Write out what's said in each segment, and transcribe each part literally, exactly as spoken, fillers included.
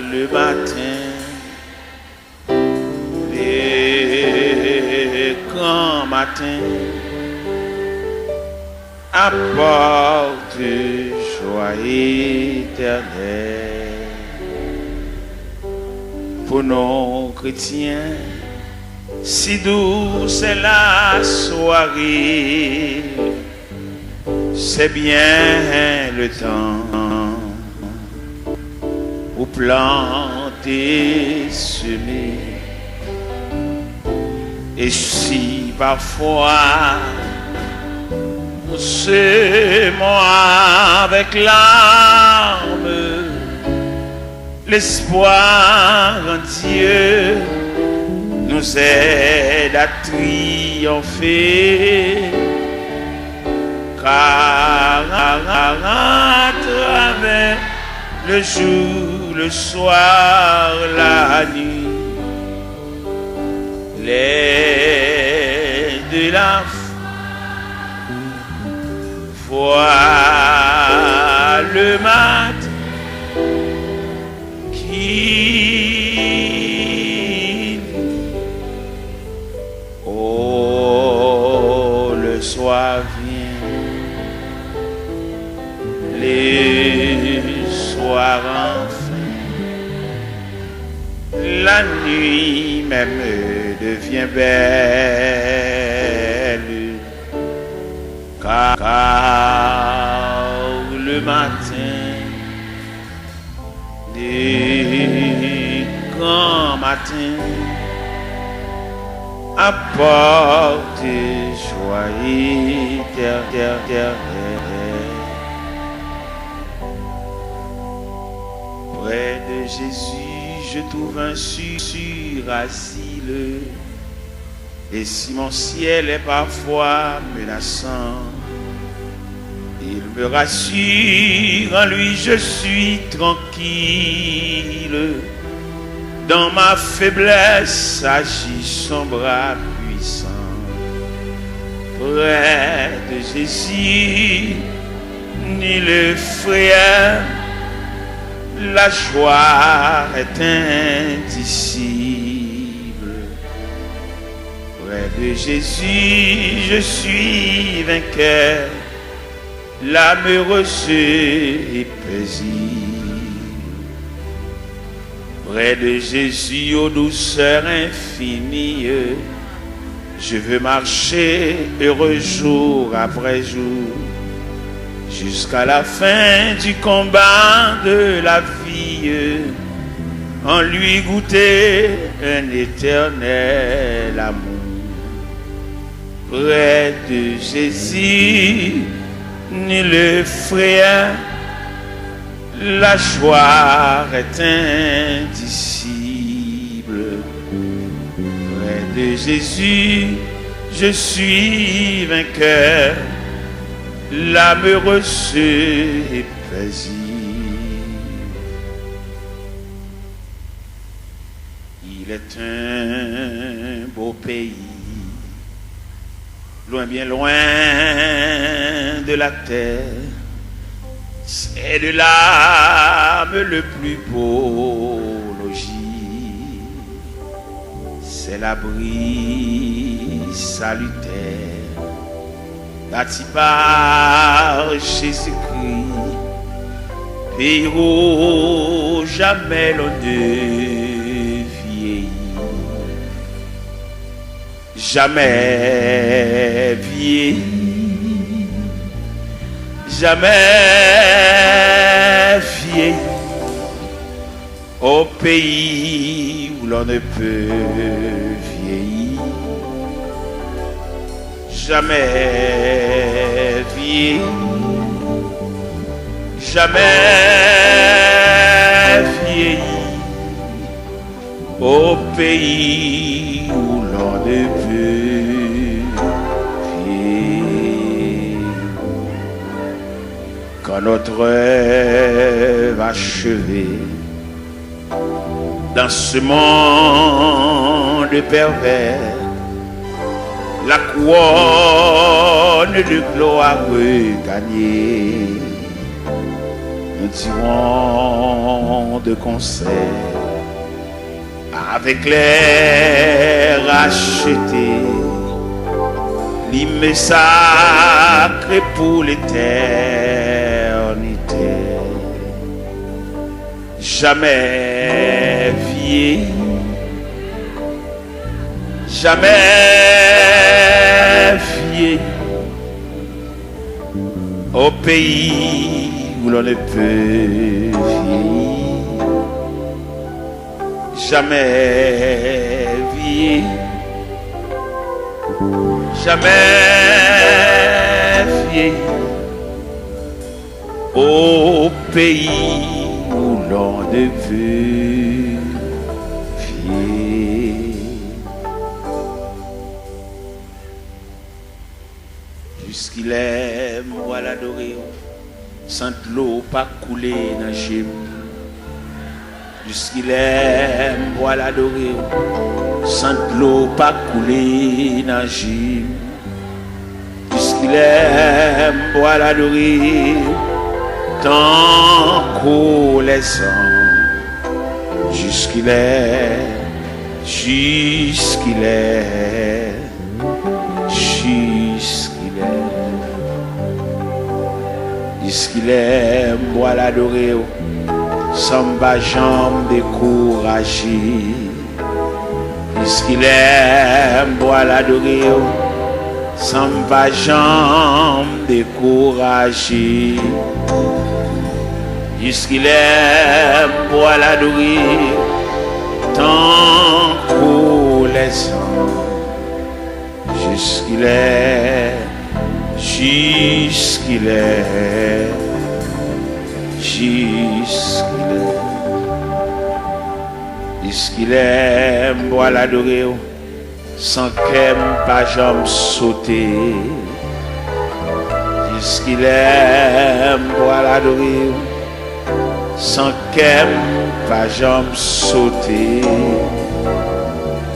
Le matin, le grand matin, apporte joie éternelle. Pour nous chrétiens, si douce est la soirée, c'est bien le temps où planter, semer. Et si parfois nous semons avec larmes, l'espoir en Dieu nous aide à triompher. Car à travers le jour, le soir, la nuit, l'aide de la foi, le matin qui Oh, le soir vient, le soir enfin, la nuit même devient belle, car, car le matin, le grand matin apporte joie éternelle. Près de Jésus, je trouve un sûr, sûr asile. Et si mon ciel est parfois menaçant, il me rassure, en lui je suis tranquille. Dans ma faiblesse agit son bras puissant. Près de Jésus, nulle frayeur, la joie est indicible. Près de Jésus, je suis vainqueur, l'âme heureuse et paisible. Près de Jésus, aux douceurs infinies, je veux marcher heureux jour après jour, jusqu'à la fin du combat de la vie, en lui goûter un éternel amour. Près de Jésus, nulle frayeur, la joie est indicible. Près de Jésus, je suis vainqueur, l'âme heureuse et paisible. Il est un beau pays, loin, bien loin de la terre. C'est de l'âme le plus beau logis. C'est l'abri salutaire bâti par Jésus-Christ, pays où jamais l'on ne vieillit. Jamais vieilli, jamais vieilli, au pays où l'on ne peut vieillir. Jamais vieilli, jamais vieilli, au pays où l'on ne peut vieillir. Quand notre œuvre achevée, dans ce monde pervers, la couronne de gloire regagnée, Nous dirons de concert avec les rachetés, l'hymne sacré pour l'éternité. Jamais vieilli, jamais vieilli, au pays où l'on ne peut vieillir, jamais vieilli, jamais vieilli, au pays où l'on ne veut vieillir. Jiskilè m pral adore w san dlo pa koule nan je m? Jiskilè m pral adore w san dlo pa koule nan je m? Jiskilè m pral adore w tankou lèzanj? Jiskilè, jiskilè, jiskilè, jiskilè m pral adore w san m pa janm dekouraje? Jiskilè m pral adore w san m pa janm dekouraje? Jiskilè m pral adore w tankou lèzanj? Jiskilè, jiskilè, jiskilè, jiskilè m pral adore w san kè m pa janm sote? Jiskilè m pral adore w san kè m pa janm sote?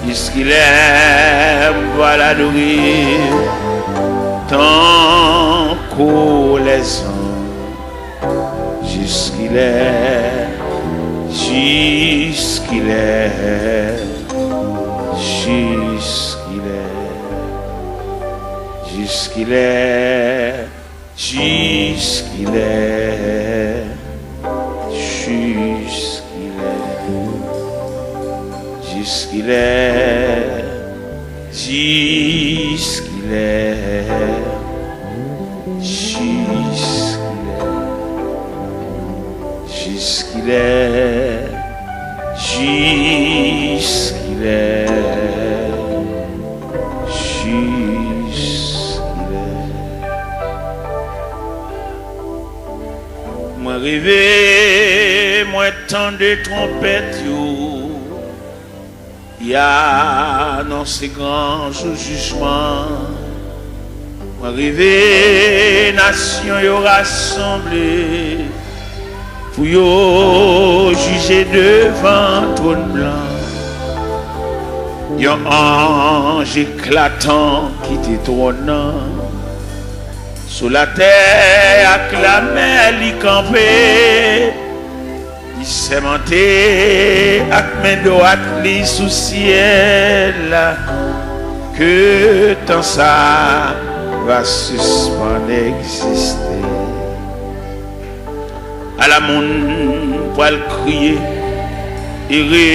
Jiskilè m pral adore w tankou lèzanj? Jiskilè, jiskilè, jiskilè, jiskilè, jiskilè, jiskilè, jiskilè, jiskilè, jiskilè, jiskilè, jiskilè, jiskilè? Mwen reve, mwen tande twonpèt yo ki anonse gran jou jijman. Mwen reve, nasyon yo rasanble pou yo jije devan twòn blan. Yon anj eklatan kite twòn nan. Sou latè ak lamè li kanpe, li sèmante ak men dwat li sou syèl la, ke tan sa va sispann egziste. Ala moun pral kriye, ere,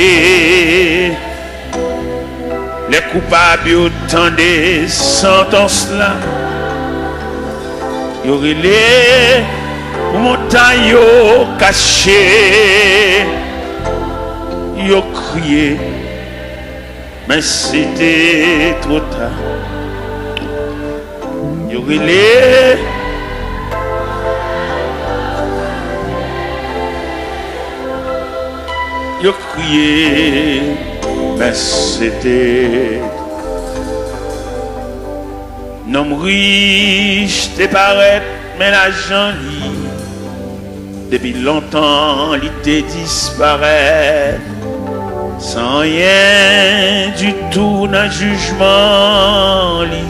lè koupab yo tande santans la. Yo rele pou montay yo kache, yo kriye, men se te twò ta. Yo rele, yo kriye, men se te. Nonm rich te parèt, men lajan li depi lontan li te disparèt, san anyen ditou nan jijman li.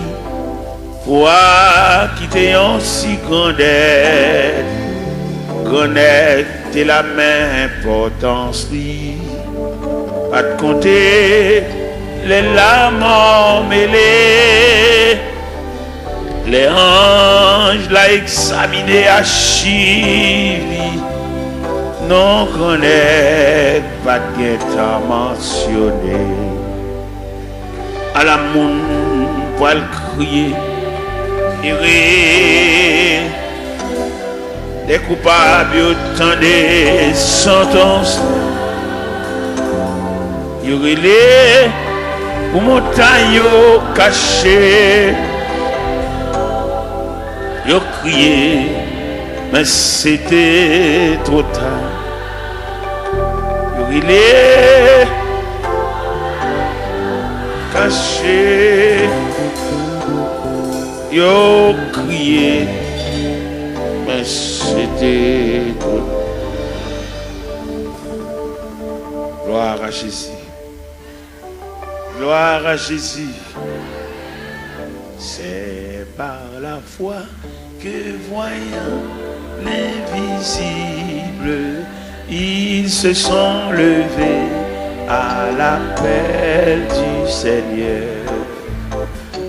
Pwa ki te yon si gran dèt, Grannèg te la men enpòtans li, pa t konte lè lanmò mele. Lè anj la egzamine achiv li, non Grannèg pa t gentan mansyone. Ala moun pral kriye, ere, lè koupab yo tande santans, yo rele pou montay yo kache. Yo kriye, men se te twò ta. Yo rele, kache, yo kriye, men se te twò ta. Gloire à Jésus. Gloire à Jésus. C'est par la foi que, voyant l'invisible, ils se sont levés à l'appel du Seigneur.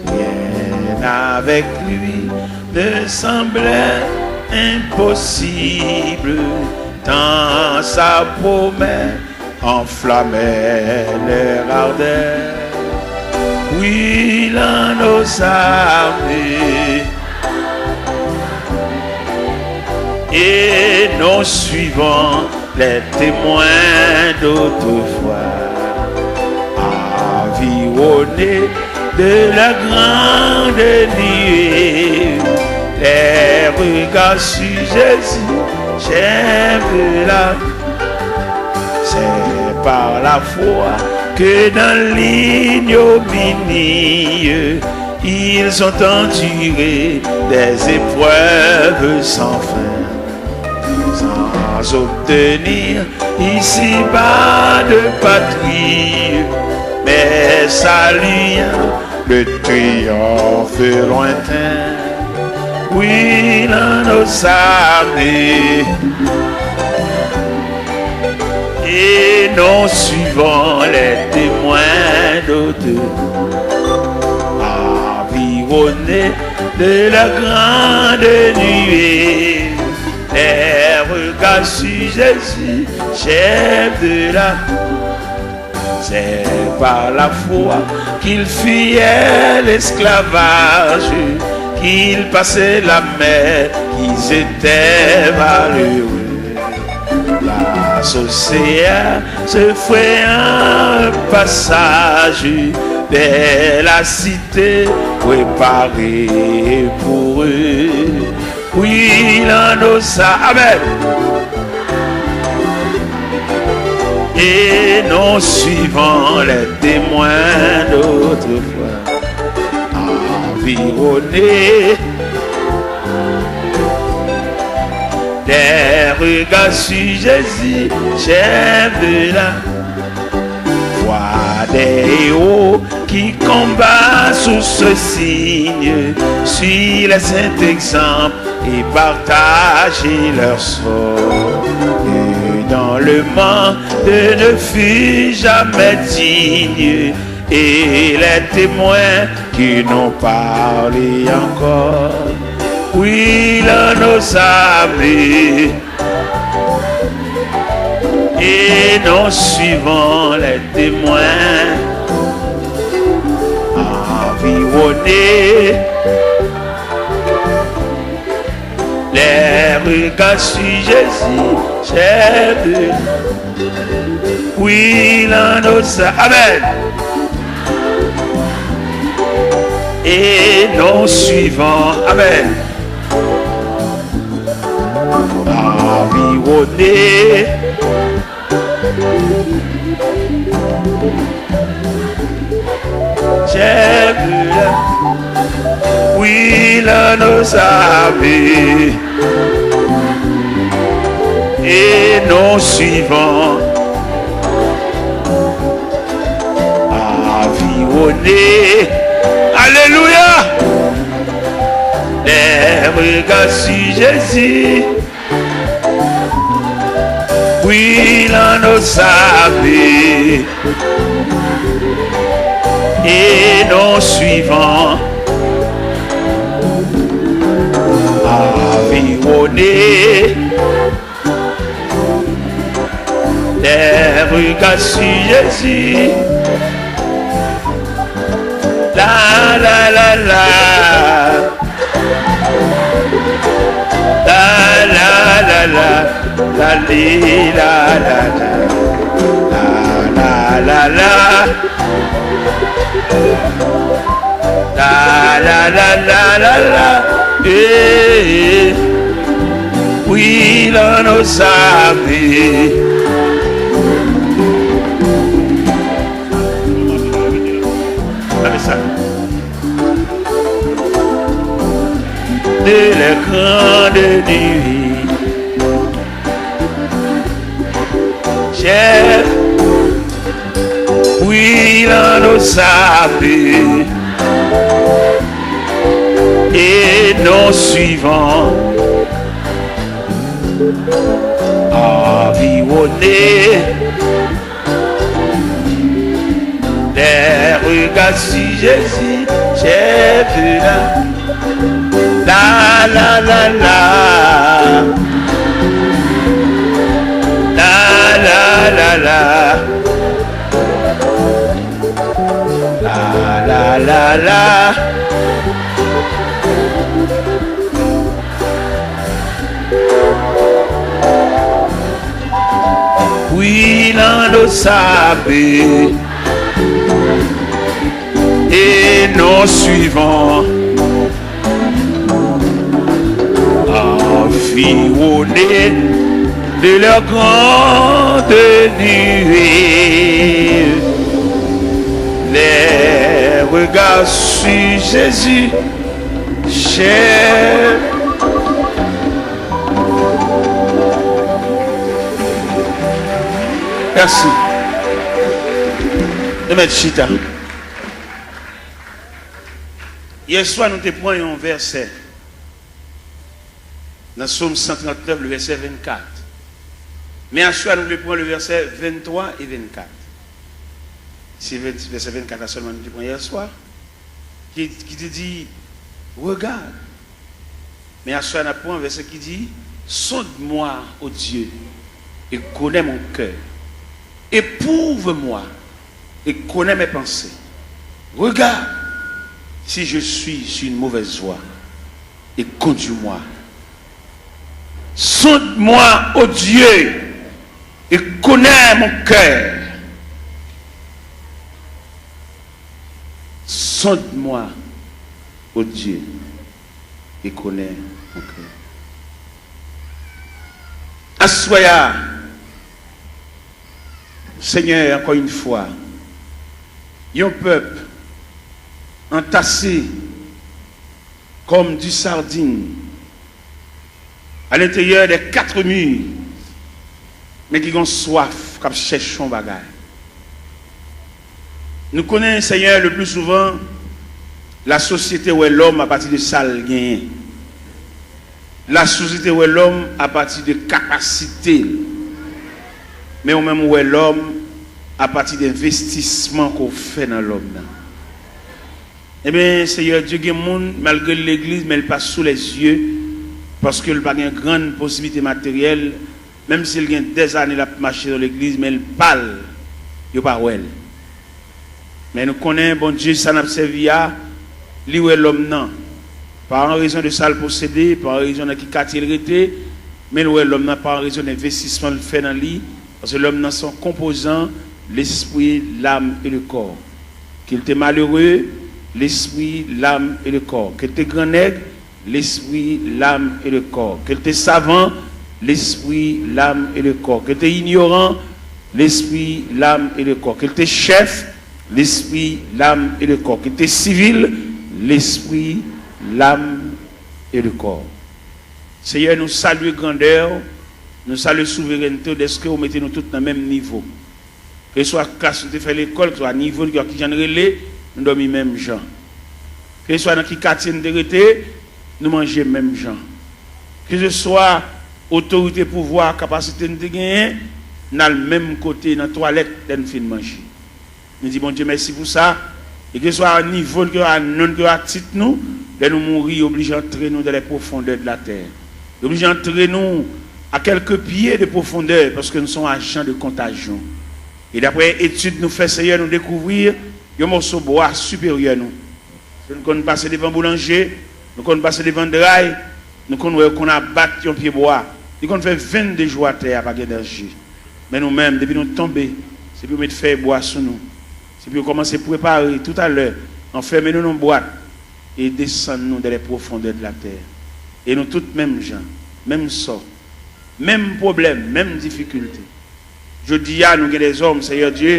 Rien avec lui ne semblait impossible, tant sa promesse enflammait leur ardeur. Brûlant nos âmes et non suivant les témoins d'autrefois, environnés de la grande nuée, les regards sur Jésus, chef de la, c'est par la foi que dans l'ignominie, ils ont enduré des épreuves sans fin, sans obtenir ici-bas de patrie, mais saluant le triomphe lointain. Brûlant nos âmes et non suivant les témoins d'autrefois, environnés de la grande nuée, les regards sur Jésus, chef de la, c'est par la foi qu'ils fuyaient l'esclavage, qu'ils passaient la mer, qu'ils étaient malheureux. Grâce au Seigneur, se frayant un passage vers la cité préparée pour eux. Brûlant nos âmes. Amen. Et non suivant les témoins d'autrefois, environnés des regards sur Jésus, chef de la foi des héros qui combattent sous ce signe, suivent les saints exemples et partagent leur sort. Et dans le monde ne fut jamais digne, et les témoins qui n'ont parlé encore brûlant nos âmes et non suivant les témoins, environnés, les regards sur Jésus, chef de, brûlant nos âmes. Amen. Et non suivant, amen, environné. J'aime la brûle nos âmes et non suivant, environné. Alléluia. Les regards sur Jésus. Puis l'anneau sablé et non suivant. Environné des regards sur Jésus. La la la la. La la la la. La li la la la. La la la la. La la la la la la. Eh, eh. Puis l'anneau sablé. Lave sa. De lè grande nuit. Chèf, bwilan o sape, e non swivan, anviwone. Des regards sur Jésus, j'ai vu la, la, la, la, la. La, la, la, la. La, la, la, la. Bwilan o sape, e non swivan, anviwone de lè grande nuit. Les regards sur Jésus, j'ai Mèsi. Nou mèt chita. Yèswa, nou te pran yon vèsè nan Sòm san trannèf, le vèsè vennkat. Men aswè, nou vle pran le vèsè venntwa e vennkat. Se ven-, vèsè vennkat la sèlman nou te pran yèswa. Ki, ki te di, Regarde. Men aswè a n ap pran vèsè ki di, Sonde-moi, ô Dieu, et connais mon cœur. Éprouve-moi et connais mes pensées. Regarde si je suis sur une mauvaise voie et conduis-moi. Sonde-moi, ô Dieu, et connais mon cœur. Sonde-moi, ô Dieu, et connais mon cœur. Aswè a, Senyè, ankò yon fwa, yon pèp antase comme du sardine à l'intérieur des quatre murs, men ki gen swaf, k ap chèche yon bagay. Nou konnen, Senyè, le plus souvent, lasosyete wè lòm apati de sa l genyen. Lasosyete wè lòm apati de kapasite l. Men ou menm, ou wè lòm apati de envestisman ke w fè nan lòm nan. Ebyen, Seyè Dye, gen moun, malgre l legliz, men l pa sou lèzye, paske l pa gen grann posiblite materyèl, menm si l gen dèzane l ap mache nan legliz, men l pa l, yo pa wè l. Men nou konnen Bondye sa n ap sèvi a, li wè lòm nan, pa an rezon de sa l posede, pa an rezon nan ki katye l rete, men l wè lòm nan pa an rezon de envestisman l fè nan li, paske lòm nan se yon konpozan, lespri, lam e le kò. Ke l te malere, lespri, lam e le kò. Ke l te grannèg, lespri, lam e le kò. Ke l te savan, lespri, lam e le kò. Ke l te inyoran, lespri, lam e le kò. Ke l te chèf, lespri, lam e le kò. Ke l te sivil, lespri, lam e le kò. Seyè, nou salye grandè w, nou salye souverènte w, dèske w mete nou tout nan menm nivo. Keseswa klas nou te fè lekòl, keseswa nivo n, kijan n rele, nou dòmi menm jan. Keseswa nan ki katye n te rete, nou manje menm jan. Keseswa otorite, pouvwa, kapasite n te genyen, n al menm kote nan twalèt lè n fin manje. Nou di Bondye mèsi pou sa. E keswa a nivo n, keswa a non n, keswa a tit nou, lè nou mouri, yo oblije antre nou dans les profondeurs de la terre. Yo oblije antre nou à quelques pieds de profondeur, paske nou se yon ajan de kontajyon. E daprè etid nou fè, Seyè, nou dekouvri yon mòso bwa siperyè nou. Nou konn pase devan boulanje, nou konn pase devan dray, nou konn wè yo konn abat yon pye bwa. Li konn fè vennde jou atè a, pa gen danje. Men nou menm, depi nou tonbe, se pou yo met fèy bwa sou nou. Se pou yo kòmanse prepare toutalè, anfèmen nou nan yon bwat e desann nou dans les profondeurs de la terre. E nou tout menm jan, menm sò, menm pwoblèm, menm difikilte. Jodi a, nou gen dèzòm, Seyè Dye,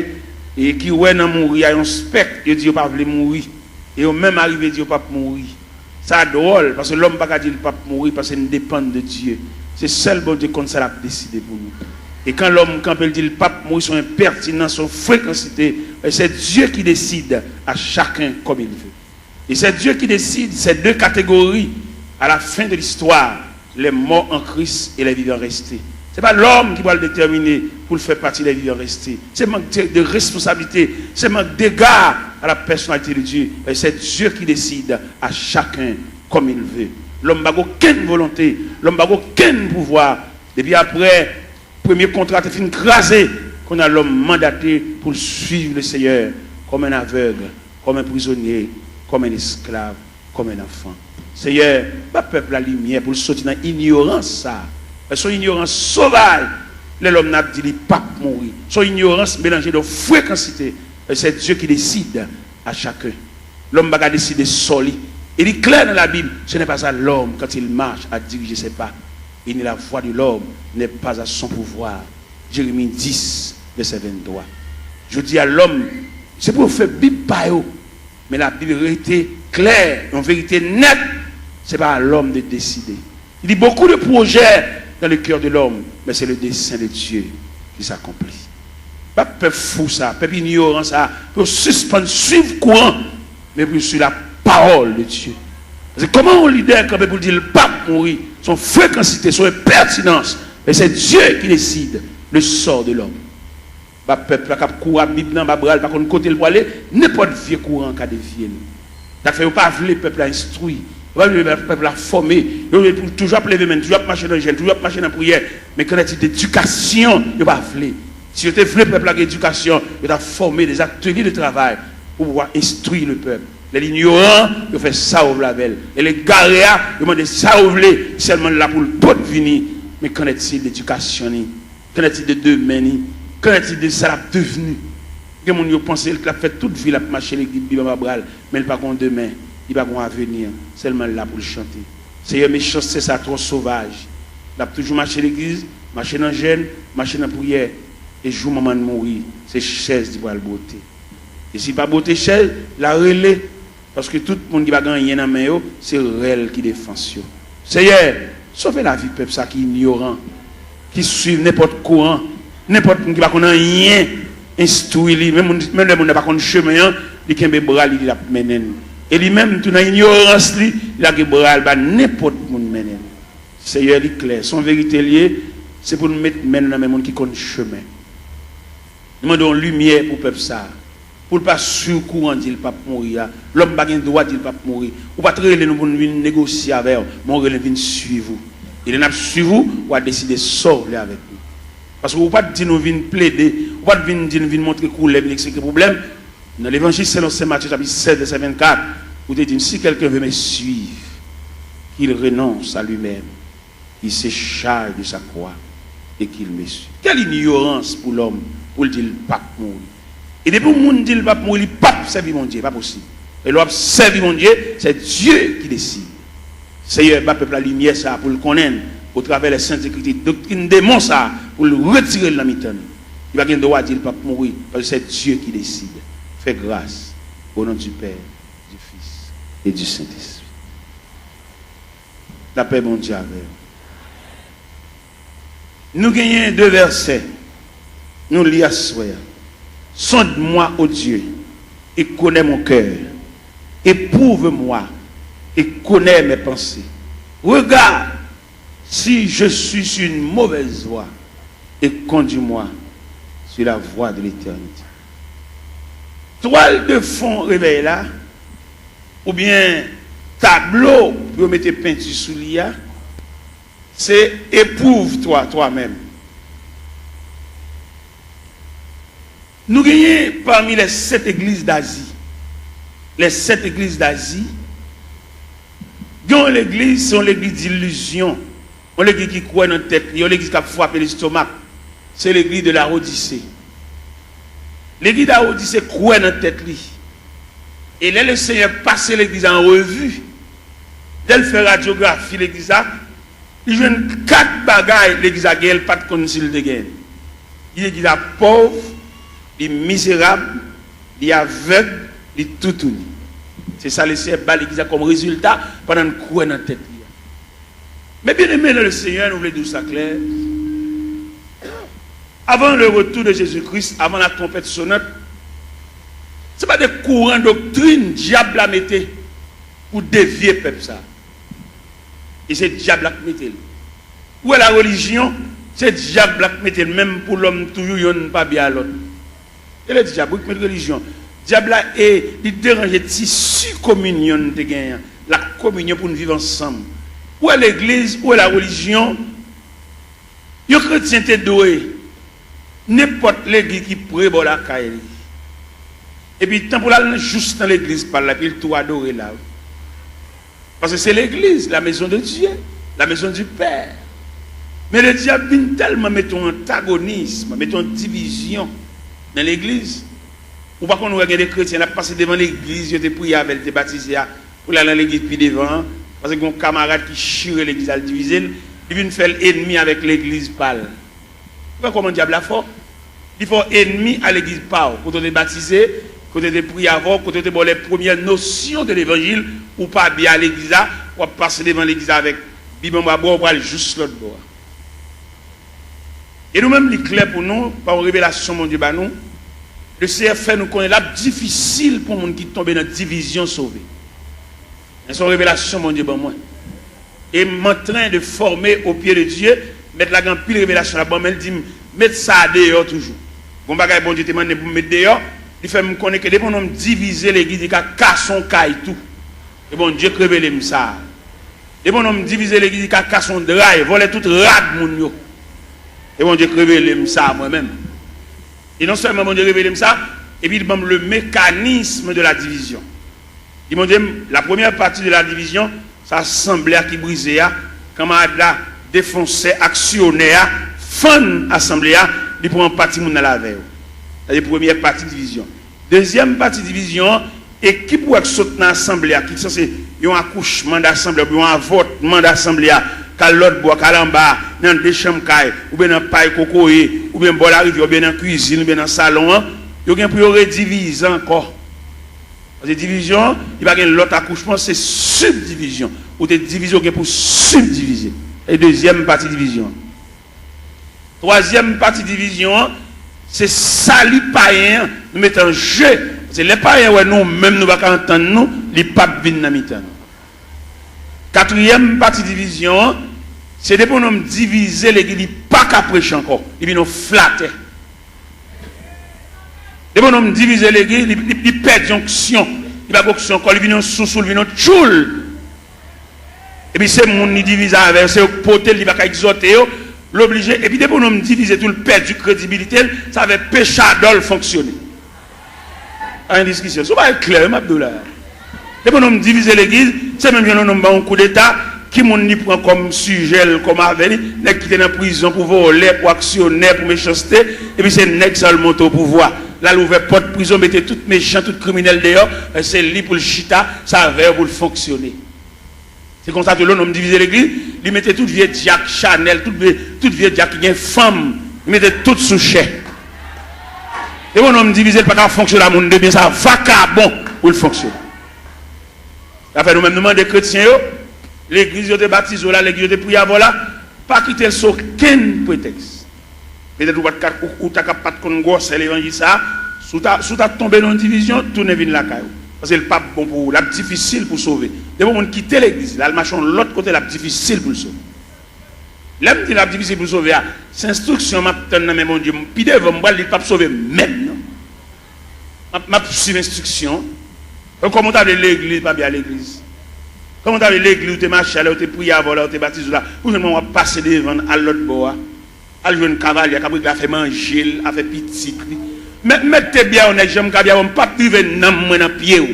e ki wè nan mouri a yon spèk, yo di yo pa vle mouri. E yo menm arive di yo p ap mouri. Sa dwòl, paske lòm pa ka di l p ap mouri, paske n depann de Dye. Se sèl Bondye k konn sa l ap deside pou nou. E kan lòm kanpe, l di l p ap mouri, se yon enpètinans, se yon frekansite. E c'est Dieu qui décide à chacun comme il veut. Et c'est Dieu qui décide ces deux catégories à la fin de l'histoire, les morts en Christ et les vivants restés. Se pa lòm ki pral detèmine pou l fè pati des vivants restés. Se mank de, de responsabilité, se mank d'égard à la personnalité de Dieu. Et c'est Dieu qui décide à chacun comme il veut. Lòm pa gen okenn volonte, lòm pa gen okenn pouvwa. Depi aprè premye kontra te fin kraze, kounye a lòm mandate pou l suiv le Seyè kòm un aveugle, comme un prisonnier, comme un esclave, comme un enfant. Seyè, ba pèp la limyè pou l soti nan inyorans sa a. Se yon inyorans sovaj lè lòm nan ap di li p ap mouri. Se yon inyorans melanje de frekansite. C'est Dieu qui décide à chacun. Lòm pa ka deside sò li. E li klè nan Labib, ce n'est pas à l'homme quand il marche à diriger ses pas. Et ni la voie de l'homme n'est pas à son pouvoir. Jérémie dix, verset vingt-trois. Jodi a, lòm, se pou yo fè Bib pa yo. Men Labib rete klè, yon verite nèt, se pa a lòm de deside. Il dit beaucoup de projets dans le cœur de l'homme, mais c'est le dessein de Dieu qui s'accomplit. Ba pèp fou sa, pèp inyoran sa, pou yo sispann suiv kouran, men pou yo suiv la parole de Dieu. Paske kòman yon lidè kanpe pou l di l p ap mouri, se yon frekansite, se yon enpètinans. Men c'est Dieu qui décide le sort de l'homme. Ba pèp la k ap kouri ap Bib nan anba bra l, pa konn kote l pwale, nenpòt vye kouran ka devye l. Sa k fè yo pa vle pèp la enstwi, yo pa vle pèp la fòme, yo vle pou toujou ap leve men, toujou ap mache nan jèn, toujou ap mache nan priyè. Men qu'en est-il d'éducation, yo pa vle. Si yo te vle pèp la gen edikasyon, yo t ap fòme des ateliers de travail pou pouvwa enstwi le pèp. Lè l inyoran, yo fè sa yo vle avè l. Lè l egare a, yo mande sa yo vle, sèlman l la pou l pot vini. Men qu'en est-il d'éducation ni? Qu'en est-il de demen ni? Qu'en est-il de sa l ap devni? Gen moun yo panse l k ap fè tout vi l ap mache legliz, Bib anba bra l, men l pa gon demen, li pa gon avenir, sèlman l la pou l chante. Seyè, mechanste sa twò sovaj. L ap toujou mache legliz, mache nan jèn, mache nan priyè, e jou manman l mouri, se chèz li pral bwote. E si l pa bwote chèz, l a rele, paske tout moun ki pa gen anyen nan men yo, se rèl ki defans yo. Seyè, sove lavi pèp sa ki inyoran, ki suiv nenpòt kouran, nenpòt moun ki pa konn anyen enstwi li, menm moun, menm lè moun nan pa konn chemen an, li kenbe bra li, li ap mennen l. E li menm tou nan inyorans li, li lage bra l ba nenpòt moun mennen l. Seyè, li klè, se yon verite l ye, se pou n met men n nan men moun ki konn chemen. Nou mande yon limyè pou pèp sa a. Pou l pa swiv kouran, di l p ap mouri a. Lòm pa gen dwa di l p ap mouri. Ou pa t rele nou pou n vin negosye avè w, men w rele n vin swiv ou. E lè n ap swiv ou, w a deside sa w vle avèk nou. Paske ou pa t di nou vin plede, ou pa t vin di n vin montre koulè, vin eksplike pwoblèm. Nan Levanjil selon Sen Matye, chapit sèz, vèsè vennkat, ou te di n, si quelqu'un veut me suivre, qu'il renonce à lui-même, il se charge de sa croix et qu'il me suit. Quelle ignorance pou lòm pou l di l p ap mouri. E depi yon moun di l p ap mouri, li p ap sèvi Bondye. Pa posib. E lè w ap sèvi Bondye, c'est Dieu qui décide. Seyè, ba pèp la limyè sa a pou l konnen, otravè lè sent ekriti, doktrin demon sa a, pou l retire l nan mitan nou. Li pa gen dwa di l p ap mouri, paske c'est Dieu qui décide. Fais grâce au nom du Père, du Fils et du Saint-Esprit. Lapè Bondye avè w. Nou genyen de vèsè nou li aswè a. Sonde-moi, ô Dieu, et connais mon cœur. Éprouve-moi et connais mes pensées. Regarde si je suis sur une mauvaise voie et conduis-moi sur la voie de l'éternité. Twal de fon revèy la, oubyen tablo pou yo mete penti sou li a, se Éprouve-toi toi-même. Nou genyen pami les sept églises d'Asie, les sept églises d'Asie, gen yon legliz, se yon legliz ilizyon, yon legliz ki kwè nan tèt li, yon legliz k ap frape lestomak. Se legliz de Laodise. Legliz Laodise kwè nan tèt li. E lè Lesenyè pase legliz la an revi, lè l fè radyografi legliz la, li jwenn kat bagay legliz la genyen, l pa t konn si l te genyen. Li legliz la pòv, li mizerab, li avèg, li toutouni. Se sa Lesenyè ba legliz la kòm rezilta pandan n kwè nan tèt li a. Men byeneme nan Lesenyè, nou vle di w sa klè. Avant le retour de Jésus-Christ, avant la trompette sonnante, se pa de kouran doktrin dyab la mete pou devye pèp sa. E se dyab la k mete l. Ou wè la relijyon, se dyab la k mete l, menm pou lòm toujou yonn pa byen a lòt. E le dyab, wi, k met relijyon. Dyab la, e, li deranje tisi kominyon n te genyen an, la kominyon pou n viv ansanm. Ou wè legliz, ou wè la relijyon, yon kretyen te dwe, nenpòt legliz ki pre bò lakay li. Epi tan pou l al nan, jous nan legliz pa l la, epi l tou adore la, wi. Paske se legliz, la maison de Dieu, la maison du Père. Men le dyab vin tèlman mete yon antagonism, mete yon divizyon nan legliz. Ou pa konn wè gen de kretyen, l ap pase devan legliz yo te priye avè l, te batize a, pou l al nan legliz pi devan an, paske gen yon kamarad ki chire legliz al divize l, li vin fè l enmi avèk legliz pa l. Ou wè kòman dyab la fò? Li fè w enmi a legliz pa w, kote w te batize, kote w te priye avè w, kote w te ba w les premières notions de l'évangile, ou pa byen a legliz la, w ap pase devan legliz la avèk Bib anba bra w, w pral jous lòt bò a. E nou menm, li klè pou nou, pa yon revelasyon Bondye ba nou, Lesenyè fè nou konnen l ap difisil pou yon moun ki tonbe nan divizyon sove. Men se yon revelasyon Bondye ban mwen. Et m'entrain de former au pied de Dieu. Mèt la gen anpil revelasyon l ap ban, men l di m, met sa a deyò toujou. Gon bagay Bondye te mande m pou m met deyò, li fè m konnen ke depi yon nonm divize legliz, li ka kase yon kay tou. E Bondye k revele m sa. Depi yon nonm divize legliz, li ka kase yon dra, vòlè tout rad moun yo. E Bondye k revele m sa mwen menm. E non sèlman Bondye revele m sa, epi li ban m le mécanisme de la division. Li montre m, la première partie de la division, se asanble a ki brize a, kanmarad la, defonsè, aksyonè a, fann asanble a, li pran pati moun nan l avè yo. Sa se premyè pati divizyon. Dezyèm pati divizyon an, ekip ou wè k sot nan asanble a, ki sanse yon akouchman dasanble a, oubyen yon avòtman dasanble a, k al lòt bò, k al anba, nan de chanm kay, oubyen nan pay kokoye, oubyen bò larivyè, oubyen nan kwizin, oubyen nan salon an, yo gen pou yo redivize ankò. Paske divizyon an, li pa gen lòt akouchman, se sibdivizyon. Ou te divize, ou gen pou sibdivize. E dezyèm pati divizyon an. Twazyèm pati divizyon an, se sali payen an, nou mete an je. Paske lè payen wè nou menm nou pa ka antann nou, li p ap vin nan mitan nou. Katriyèm pati divizyon an, se depi yon nonm divize legliz, li pa ka preche ankò. Li vin yon flatè. Depi yon nonm divize legliz, li, li, li pèdi onksyon. Li pa gen onksyon ankò, li vin yon sousou, li vin yon tchoul. Epi se moun li divize avè yo, se yo k pote l, li pa ka egzòte yo, l oblije. Epi depi yon nonm divize tou, l pèdi kredibilite l, sa fè peche a dò l fonksyone. Pa gen diskisyon. Se yon bagay klè, wi, m ap di w la. Depi yon nonm divize legliz, se menm jan yon nonm ba yon koudeta, ki moun li pran kòm sijè l, kòm avè li, nèg ki te nan prizon pou vòlè, pou aksyonè, pou mechanste, epi se nèg sa yo l monte o pouvwa. L al ouvè pòt prizon, mete tout mechan, tout kriminèl deyò, se li pou l chita, se avè yo pou l fonksyone. Se konsa tou, lè yon nonm divize legliz, li mete tout vye dyak Chanèl, tout vye, tout vye dyak ki gen fanm, li mete tout sou chè. Depi yon nonm divize, li pa ka fonksyone a moun de byen, se a vakabon pou l fonksyone. Sa fè nou menm, nou mande kretyen yo, legliz yo te batize w la, legliz yo te priye avè w la, pa kite l sou okenn pretèks. Petèt ou pa t ka, ou, ou ta ka pa t konn gwosè levanjil sa a. Si w ta, si w ta tonbe nan yon divizyon, tounen vin lakay ou. Paske l p ap bon pou ou. L ap difisil pou w sove. Depi yon moun kite legliz, l al mache yon lòt kote, l ap difisil pou l sove. Lè m di l ap difisil pou sove a, se enstriksyon m ap tann nan men Bondye. Pi devan, m pral di l p ap sove menm non. M ap, m ap swiv enstriksyon. Kòman w ta vle legliz, pa vin legliz? Kòman w ta vle legliz ou te mache a, lè w te priye avè w, lè w te batize w la, pou jwenn mwen w ap pase devan l al lòt bò a? Al jwenn kavalye a k ap regle afè manje l, afè pitit li. Mèt, mèt te byen yon nèg jan m ka byen avè w, m p ap drive nanm mwen nan pye w.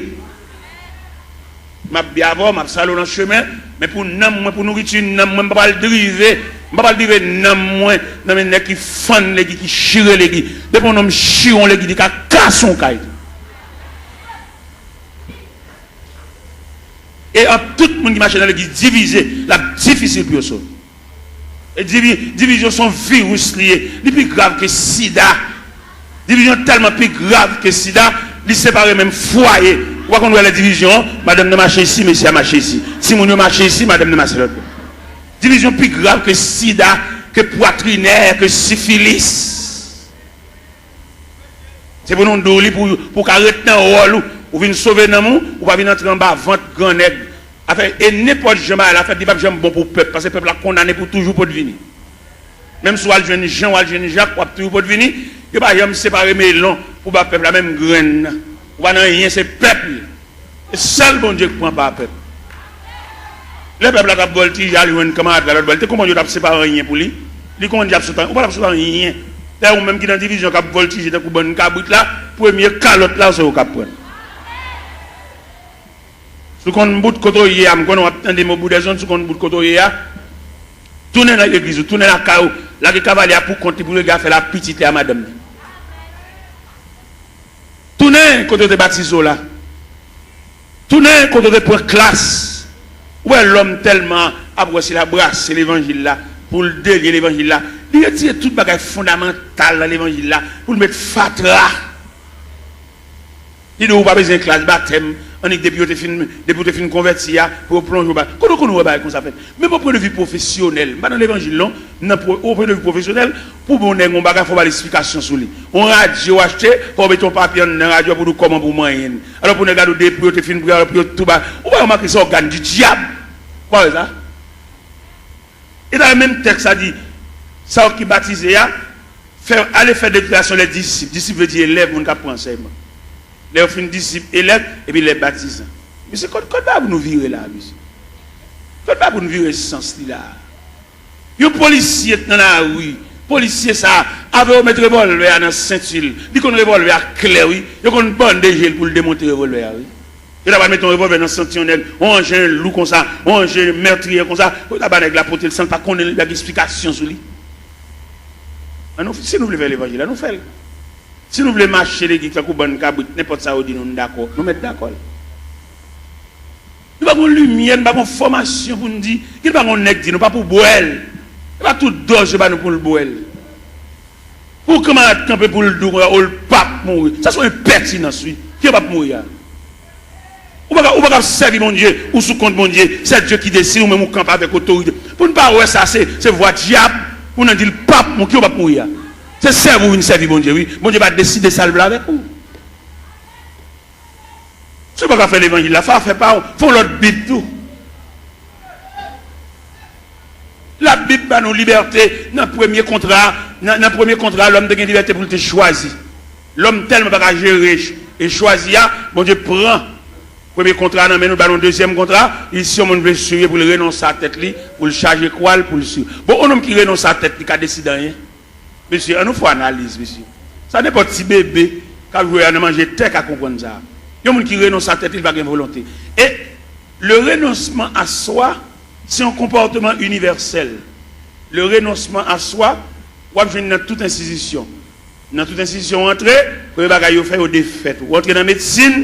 M ap byen avè w, m ap sale w nan chemen, men pou nanm mwen, pou nouriti nanm mwen, m pa pral drive, m pa pral drive nanm mwen nan men nèg ki fann legi, ki chire legi. Depi yon nonm chire yon legi, li ka kase yon kay tou. E ant tout moun ki mache nan legliz divize, l ap difisil pou yo sove. E divi-, divizyon se yon viris li ye. Li pi grav ke sida. Divizyon tèlman pi grav ke sida, li separe menm fwaye. Ou pa konn wè lè divizyon, madanm nan mache isi, mesye a mache isi. Timoun yo mache isi, madanm nan mache lòt bò. Divizyon pi grav ke sida, ke pwatrinè, ke sifilis. Se pou nou di w li pou, pou w ka ret nan wòl ou. Ou vin sove nanm ou, ou pa vin antre anba vant gran nèg. Afè, e nenpòt jan bagay la fèt, li p ap janm bon pou pèp, paske pèp la kondane pou toujou potvini. Menm si w al jwenn Jan, w al jwenn Jak, w ap toujou potvini. Yo pa janm separe melon pou ba pèp la menm grenn nan. Ou pa nan anyen, se pèp li. E sèl Bondye k pran pa pèp. Lè pèp la t ap vòltije al jwenn kanmarad la lòt bò, li te konprann yo t ap separe anyen pou li. Li konprann y ap sot anyen. Ou pa t ap sot anyen. Dayè, ou menm ki nan divizyon k ap vòltije tankou bann kabrit la, premye kalòt la, se ou k ap pran l. Si w konn bout kote w ye a, m konnen w ap tande m obou dèzonn, si w konn bout kote w ye a, tounen nan legliz ou, tounen lakay ou, lage kavalye a pou kont li pou l regle afè l ak pitit li a madanm li. Tounen kote yo te batize w la. Tounen kote yo te pran klas. Ou wè lòm tèlman ap wè se l ap brase levanjil la, pou l delye levanjil la. Li retire tout bagay fondamantal nan levanjil la, pou l met fatra. Li di w ou pa bezwen klas batèm, annik depi yo te fin, depi w te fin konvèti a, pou yo plonje w ba. Kote w konn wè bagay konsa fèt? Menm o pwen de vi pwofesyonèl, m pa nan levanjil non, m nan pwo-, o pwen de vi pwofesyonèl, pou bon nèg yon bagay, fò w ba l esplikasyon sou li. Yon radyo w achte, fò w mete yon papye anndan radyo a pou di w kòman pou w manyen l. Alò pou nèg la di w depi yo te fin priye, alò pou yo tou ba. Ou pa remake se ògàn di dyab. Ou pa wè sa? E dayè menm tèks la di, sa yo ki batize a, fè, ale fè deklarasyon lè disip. Disip vle di elèv, moun k ap pran ansèyman. Lè yo fin disip, elèv, epi lè batizan. Mesye, kot, kot bagay pou nou vire la, mesye? Kot bagay pou nou vire sans li la? Yon polisye t nan lari. Polisye sa a, avè yo met revòlvè a nan senti l. Li konn revòlvè a klè, wi. Yo konn bande je l pou l demonte revòlvè a, wi. Yo ta pral mete yon revòlvè nan senti yon nèg, yon anjen lou konsa, yon anjen mètriye konsa. Pou yo ta ba nèg la pote l san l pa konnen l, li pa gen esplikasyon sou li. An nou, si nou vle fè levanjil la, nou fè l. Si nou vle mache legliz tankou bann kabrit, nenpòt sa yo di nou, nou dakò, nou mèt dakò l. Nou pa gon limyè, nou pa gon fòmasyon pou n di, gen pa gon nèg di nou pa pou bwè l. E pa tout dòz yo ba nou pou l bwè l. Pou kanmarad kanpe pou l di w konsa, o l p ap mouri. Sa se yon enpètinans, wi. Ki yo p ap mouri a? Ou pa ka, ou pa ka sèvi Bondye, ou sou kont Bondye. Se Dye ki deside, ou menm ou kanpe avèk otorite. Pou n pa wè sa, se, se vwa dyab, pou n di l p ap mouri. Ki yo p ap mouri a? Se sèvi ou vin sèvi Bondye, wi. Bondye pa deside sa l vle avèk ou. Si w pa ka fè levanjil la, fè afè pa w, fè yon lòt Bib tou. Labib ba nou libète nan premye kontra, nan, nan premye kontra, lòm te gen libète pou l te chwazi. Lòm tèlman pa ka jere ch-, e chwazi a, Bondye pran premye kontra nan men nou, ba nou dezyèm kontra, li di si yon moun vle swiv pou l renonse a tèt li, pou l chaje kwa l, pou l swiv. Bon, yon nonm ki renonse a tèt li ka deside anyen? Mesye, an nou fè analiz, mesye. Sa nenpòt ti bebe k ap jwe a nan manje tè ka konprann sa. Yon moun ki renonse a tèt li, li pa gen volonte. E le renoncement à soi, se yon konpòtman inivèsèl. Le renoncement à soi, w ap jwenn nan tout enstitisyon. Nan tout enstitisyon w antre, premye bagay yo fè, yo defèt ou. W antre nan medsin,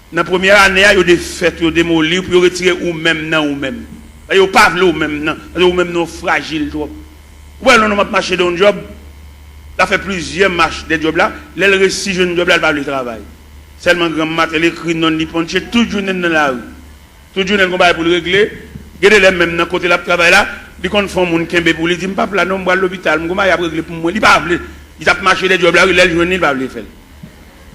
nan premyè ane a, yo defèt ou, yo demoli w pou yo retire ou menm nan ou menm. Yo pa vle ou menm nan, paske ou menm nan w frajil twòp. Ou wè yon nonm ap mache de yon djòb, l ap fè plizyè mach de djòb la, lè l resi jwenn djòb la, l pa vle travay. Sèlman granm maten, l ekri non li ponche tout jounen nan lari. Tout jounen l gon bagay pou l regle. Gen de lè menm nan kote l ap travay la, li konn fè yon moun kenbe pou li, di, "M p ap la non, m pral lopital, m gon bagay y ap regle pou mwen." Li pa vle. Li t ap mache de djòb la, wi, lè l jwenn li, li pa vle fè l.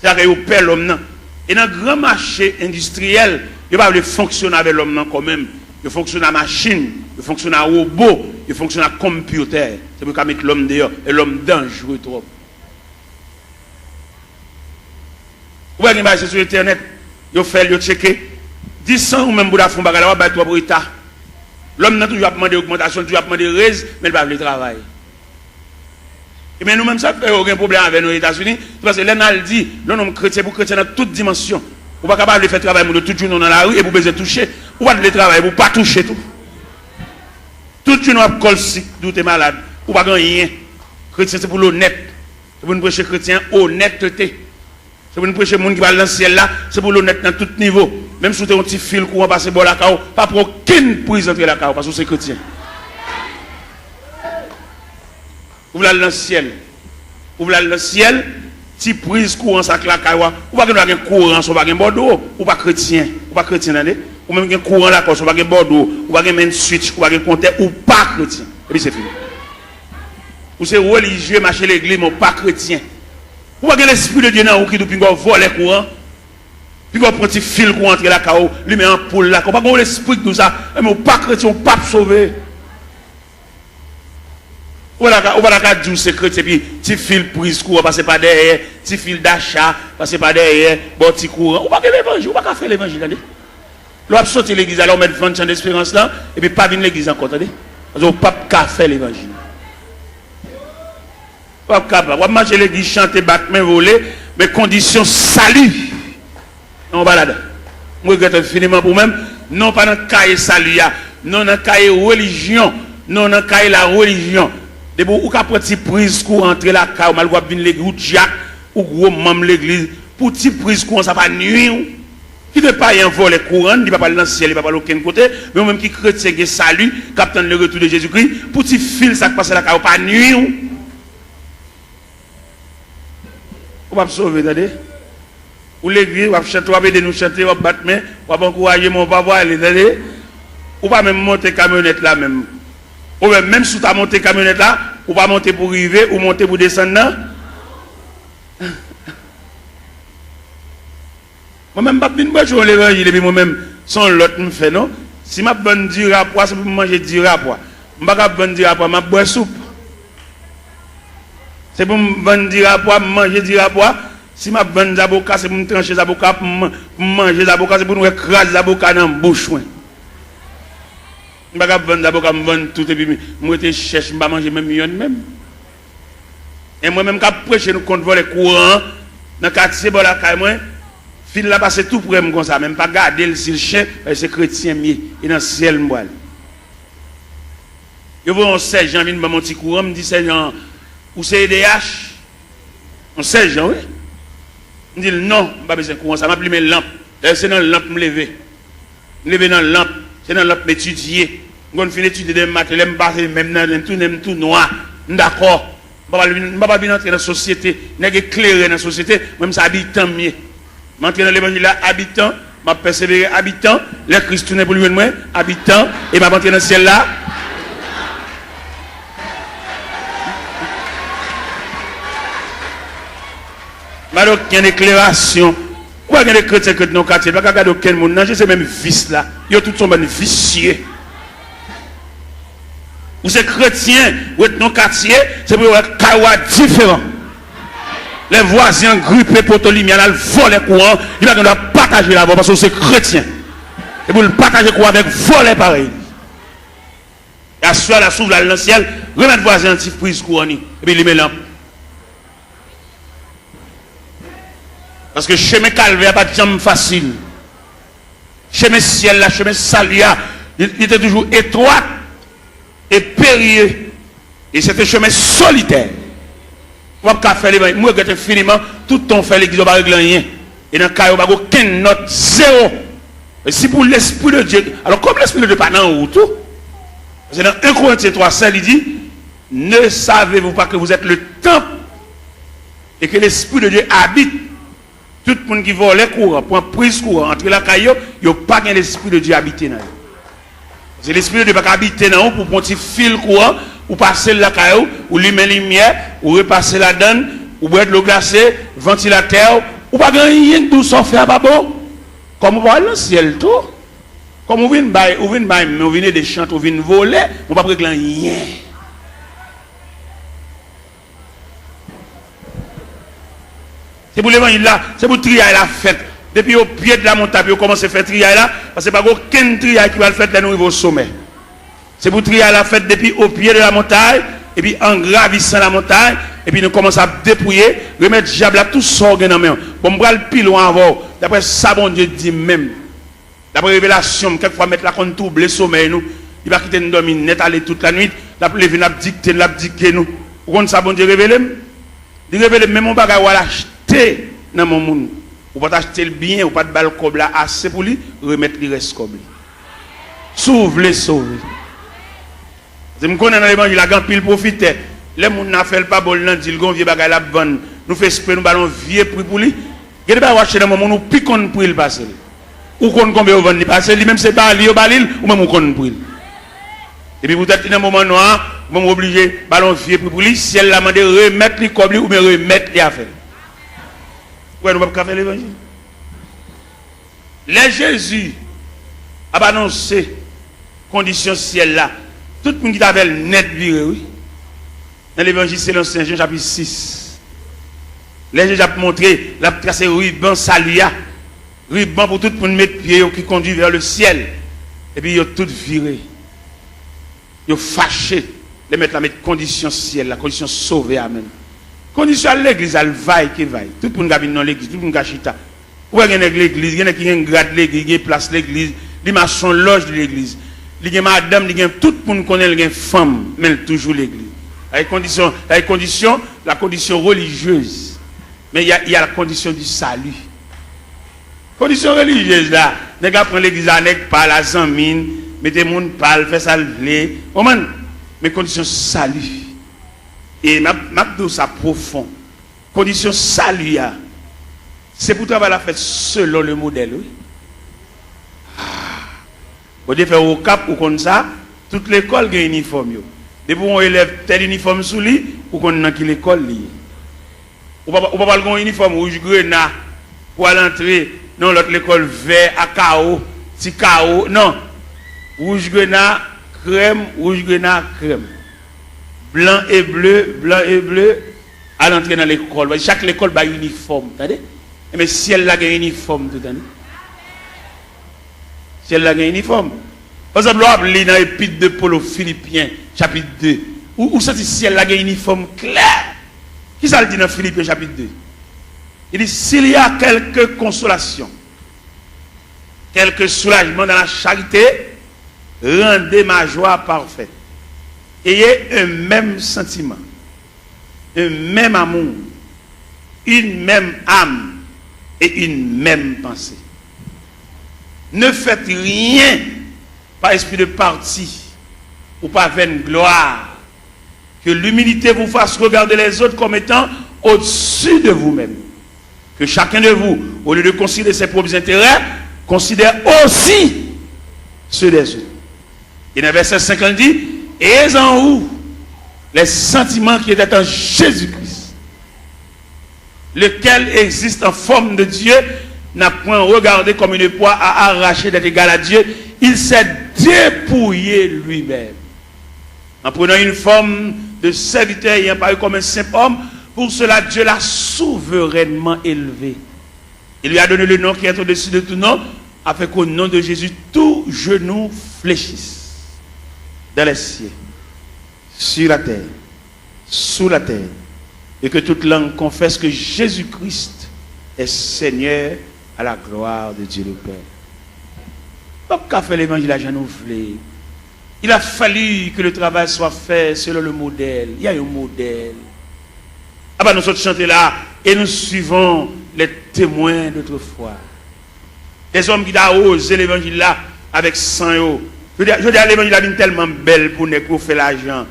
Se sa k fè yo pè lòm nan. E nan gran mache endistriyèl, yo pa vle fonksyone avè lòm nan kò menm. Yo fonksyone a machin, yo fonksyone a wobo. Yo fonksyone ak konpyotè. Se pou yo ka met lòm deyò. E lòm danjre twòp. Ou pa gen bagay se sou entènèt. Yo fè l, yo tcheke. Di san ou menm pou ta fè yon bagay la, w ap bay twòp reta. Lòm nan toujou ap mande ogmantasyon, toujou ap mande rèz, men l pa vle travay. Ebyen, nou menm, sa k fè yo gen pwoblèm avè nou Etazini, se paske lè n al di, lè yon nonm kretyen, pou kretyen nan tout dimansyon. Ou pa ka pa vle fè travay moun yo tout jounen w nan lari epi w bezwen touche. Ou pa t vle travay epi w pa touche tou. Tout jounen w ap kòlsik, di w te malad. Ou pa gen anyen. Kretyen, se pou l onèt. Se pou n preche kretyen onètete. Se pou n preche moun ki pral nan syèl la, se pou l onèt nan tout nivo. Menm si w te yon ti fil kouran pase bò lakay w, pa pran okenn priz antre lakay w, paske w se kretyen. Ou vle al nan syèl. Ou vle al nan syèl, ti priz kouran sa k lakay w a. Ou pa gen dwa gen kouran san w pa gen bòdwo. Ou pa kretyen. Ou pa kretyen, tande. Ou menm gen kouran lakay w san w pa gen bòdwo. Ou pa gen main switch, ou pa gen kontè, ou pa kretyen. Epi se fini. Ou se relijye, mache legliz, men w pa kretyen. Ou pa gen Lespri de Dye nan ou ki di w pinga w vòlè kouran. Pinga w pran ti fil kouran antre lakay w, limen anpoul lakay w. Ou pa gen yon lespri ki di w sa. Enben, ou pa kretyen, ou p ap sove. Ou pa ta ka, ou pa ta ka di w se kretyen, epi ti fil priz kouran pase pa dèyè, ti fil dacha pase pa dèyè, ba w ti kouran. Ou pa gen levanjil, ou pa ka fè levanjil, tande. Lè w ap soti legliz la, lè w mèt vann chan desperans lan, epi pa vin legliz ankò, tande. Paske w p ap ka fè levanjil. W ap kapab. W ap mache legliz, chante, bat men, vole, men kondisyon sali nan yon balada. M regrèt enfiniman pou mwen. Non, pa nan kaye sali a. Non, nan kaye relijyon. Non, nan kaye larelijyon. Depi ou ka pran ti priz kouran antre lakay ou, malgre w ap vin legliz, ou dyak, ou gwo manm legliz, pou ti priz kouran sa pa nwi w. Kite payen an vòlè kouran, li pa pral nan syèl, li pa pral okenn kote, men ou menm ki kretyen gen sali, k ap tann le retour de Jezikri, pou ti fil sa k pase lakay ou pa nwi w. Ou p ap sove, tande. Ou legliz, w ap chante, w ap ede nou chante, w ap bat men, w ap ankouraje, men w pa pwale, tande. Ou pa menm monte kamyonèt la menm. Oubyen menm si w ta monte kamyonèt la, ou pa monte pou rive, ou monte pou desann nan. Mwen menm, m p ap vin preche yon levanjil epi mwen menm, se yon lòt m fè, non. Si m ap vann dira pwa, se pou m manje dira pwa. M pa ka vann dira pwa, m ap bwè soup. Se pou m vann dira pwa, m manje dira pwa. Si m ap vann zaboka, se pou m tranche zaboka, pou m, pou m manje zaboka, se pou nou wè kras zaboka nan bouch mwen. M pa ka vann zaboka, m vann tout, epi m, m rete chèch, m pa manje menm yonn menm. E mwen menm k ap preche nou kont vòlè kouran an, nan katye bò lakay mwen, fil la pase tou pre m konsa, men m pa gade l si l chen, paske se kretyen m ye, e nan syèl m pral. Yo voye yon sèjan vin ban m yon ti kouran, m di sèjan an, ou se E D H? Yon sèjan, wi. M di l, non, m pa bezwen kouran sa, m ap limen lanp. Dayè, se nan lanp m leve. M leve nan lanp, se nan lanp m etidye. M konn fin etidye demen maten, lè m pase men m nan, men m tounen m tou nwa. M dakò. M pa pral vin, m pa pral vin antre nan sosyete. Nèg eklere nan sosyete, mwen m se abitan m ye. M antre nan levanjil la abitan, m ap pèsevere abitan, lè Kris tounen pou l jwenn mwen, abitan, e m ap antre nan syèl la. M pa gen okenn eklerasyon. Ou pa gen de kretyen k ret nan katye, pa ka gade okenn moun nan je, se menm vis la. Yo tout se yon bann visye. Ou se kretyen, ou ret nan katye, se pou yo wè kay ou a diferan. Lè vwazen an gripe poto limyè l al vòlè kouran, li pa gen dwa pataje l avè w paske w se kretyen. E pou l pataje kouran avèk vòlè parèy li. E aswè a la, si w vle al nan syèl, remèt vwazen an ti priz kouran li, epi limen lanp. Paske chemen kalvè a pa t janm fasil. Chemen syèl la, chemen sali a, li, li te toujou etwat e perye. E se te chemen solitè. Ou p ap ka fè levanjil. M regrèt enfiniman, tout tan w fè legliz, ou pa regle anyen. E nan kay ou, pa gen okenn nòt, zewo. E si pou Lespri de Dye, alò, kòm Lespri de Dye pa nan ou tou, paske nan en Korentyen twa sèz, li di, ne savez-vous pas que vous êtes le temple et que l'Esprit de Dieu habite? Tout moun ki vòlè kouran, pran priz kouran, antre lakay yo, yo pa gen Lespri de Dye abite nan yo. Paske Lespri de Dye pa ka abite nan ou pou pran ti fil kouran, ou pase l lakay ou, ou limen limyè, ou repase ladann, ou bwè dlo glase, vantilatè, ou pa gen anyen k di w sa w fè a pa bon. Kòm ou pa al nan syèl tou. Kòm ou vin bay, ou vin bay, men ou vin ede chante, ou vin vole, ou p ap regle anyen. Se pou levanjil la, se pou triyay la fèt. Depi o pye de la montay, pou yo kòmanse fè triyay la, paske pa gen okenn triyay ki pral fèt lè nou rive o somè. Se pou triyay la fèt depi o pye de la montay, epi an gravisan la montay, epi nou kòmanse ap depouye, remèt dyab la tout sa w gen nan men w. Bon, m pral pi lwen avè w, daprè sa Bondye di m menm. Daprè revelasyon m, kèk fwa mèt la konn twouble somèy nou. Li pa kite n dòmi nèt ale tout lannuit. L ap leve n, l ap dikte n, l ap dike nou. Ou konn sa Bondye revele m? Li revele m menm yon bagay w al achte nan men yon moun. Ou pa t achte l byen, ou pa t ba l kòb la ase pou li, remèt li rès kòb li. Si w vle sove. Paske m konnen nan levanjil la, gen anpil pwofitè. Lè moun nan fè l pa bon, l nan di l gen yon vye bagay l ap vann. Nou fè espre nou ba l yon vye pri pou li. Gen de bagay w achte nan men moun, ou pi konn pri l pase l. Ou konn konbyen yo vann li pase l, li menm se ba li yo ba li l, ou menm ou konn pri l. Epi poutèt li nan moman nwa a, ou menm ou oblije ba l yon vye pri pou li, syèl la mande remèt li kòb li oubyen remèt li afè l. Ou wè nou p ap ka fè levanjil. Lè Jezi ap anonse kondisyon syèl la, tout moun ki t avè l nèt vire, wi. Nan levanjil selon Sen Jan, chapit sis, lè Jezi ap montre, l ap trase riban sali a, riban pou tout moun met pye yo ki kondui vè le syèl, epi yo tout vire. Yo fache lè mèt la met kondisyon syèl la, kondisyon sove a menm. Kondisyon al legliz, al vay ke vay. Tout moun ka vin nan legliz, tout moun ka chita. Ou wè gen nèg legliz, gen nèg ki gen grad legliz, gen plas legliz, li mason lòj legliz. Li gen madanm, li gen tout moun konnen l gen fanm, men l toujou legliz. Sa e kondisyon, sa e kondisyon, la condition religieuse. Men y a, y a la condition du salut. Kondisyon relijyez la, nèg la pran legliz la, nèg pa l a zanmi n, mete moun pa l, fè sa l vle. Konprann? Men kondisyon sali. E m ap, m ap di w sa pwofon. Kondisyon sali a, se pou travay la fèt selon le modèl, wi. Ah. Bondye fè w Okap, ou konn sa, tout lekòl gen inifòm yo. Depi w yon elèv tèl inifòm sou li, ou konn nan ki lekòl li ye. Ou pa, ou pa pral gen yon inifòm wouj grena pou al antre nan yon lòt lekòl vè a kawo, ti kawo, non. Wouj grena, krèm, wouj grena, krèm. Blan e ble, blan e ble, al antre nan lekòl. Chak lekòl bay inifòm, tande? Enben, syèl la gen inifòm tou, tande? Syèl la gen inifòm. Pa egzanp, lè w ap li nan Epit de Polo Filipyen, chapit de, ou, ou santi syèl la gen inifòm klè. Kisa l di nan Filipyen, chapit de? Li di, s'il y a quelque consolation, quelque soulagement dans la charité, rendez ma joie parfaite. Ayez un même sentiment, un même amour, une même âme et une même pensée. Ne faites rien par esprit de parti ou par vaine gloire. Que l'humilité vous fasse regarder les autres comme étant au-dessus de vous-même. Que chacun de vous, au lieu de considérer ses propres intérêts, considère aussi ceux des autres. Et dans verset cinq, il dit, ayez en vous les sentiments qui étaient en Jésus-Christ, lequel existe en forme de Dieu, n'a point regardé comme une proie à arracher d'être égal à Dieu, il s'est dépouillé lui-même en prenant une forme de serviteur, ayant paru comme un simple homme. Pour cela, Dieu l'a souverainement élevé et lui a donné le nom qui est au-dessus de tout nom, afin qu'au nom de Jésus, tout genou fléchisse dans les cieux, sur la terre, sous la terre, et que toute langue confesse que Jésus-Christ est Seigneur, à la gloire de Dieu le Père. P ap ka fè levanjil la jan nou vle. Il a fallu que le travail soit fait selon le modèle. Il y a un modèle. Apa nou sot chante la, et nous suivons les témoins d'autrefois. Dèzòm ki ta woze levanjil la avèk san yo. Jodi a, jodi a levanjil la vin tèlman bèl pou nèg pou yo fè lajan.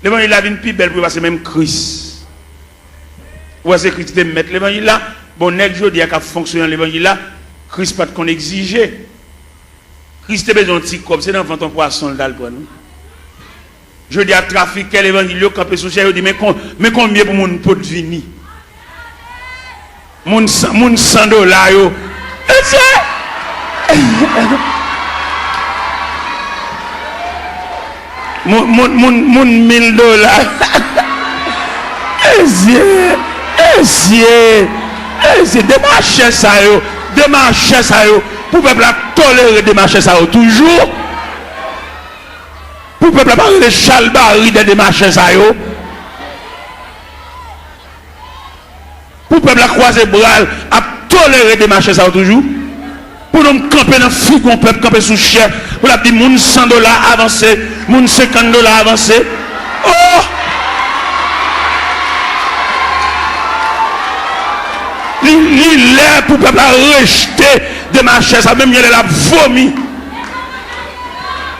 Levanjil la vin pi bèl pou yo pase menm Kris. Ou wè se Kris ki te mèt levanjil la. Bon, nèg jodi a k ap fonksyone nan levanjil la, Kris pa t konn egzije. Kris te bezwen yon ti kòb, se nan vant yon pwason l t al pran l, wi. Jodi a, trafikè levanjil yo kanpe sou chè, yo di, men kon, men konbyen pou moun pot vini. Moun san, moun san dola yo. Mesye! Moun, moun, moun, moun mil dola. Mesye, mesye, mesye, demachè sa yo, demachè sa yo, pou pèp la tolere demachè sa yo toujou, pou pèp la pa rele chalbari dè demachè sa yo. Pou pèp la kwaze bra l, ap tolere demachè sa yo toujou. Pou nonm kanpe nan figi yon pèp, kanpe sou chè, pou l ap di moun san dola avanse, moun senkant dola avanse. Oh! Li, li lè pou pèp la rejte demachè sa yo, menm jan lè l ap vomi.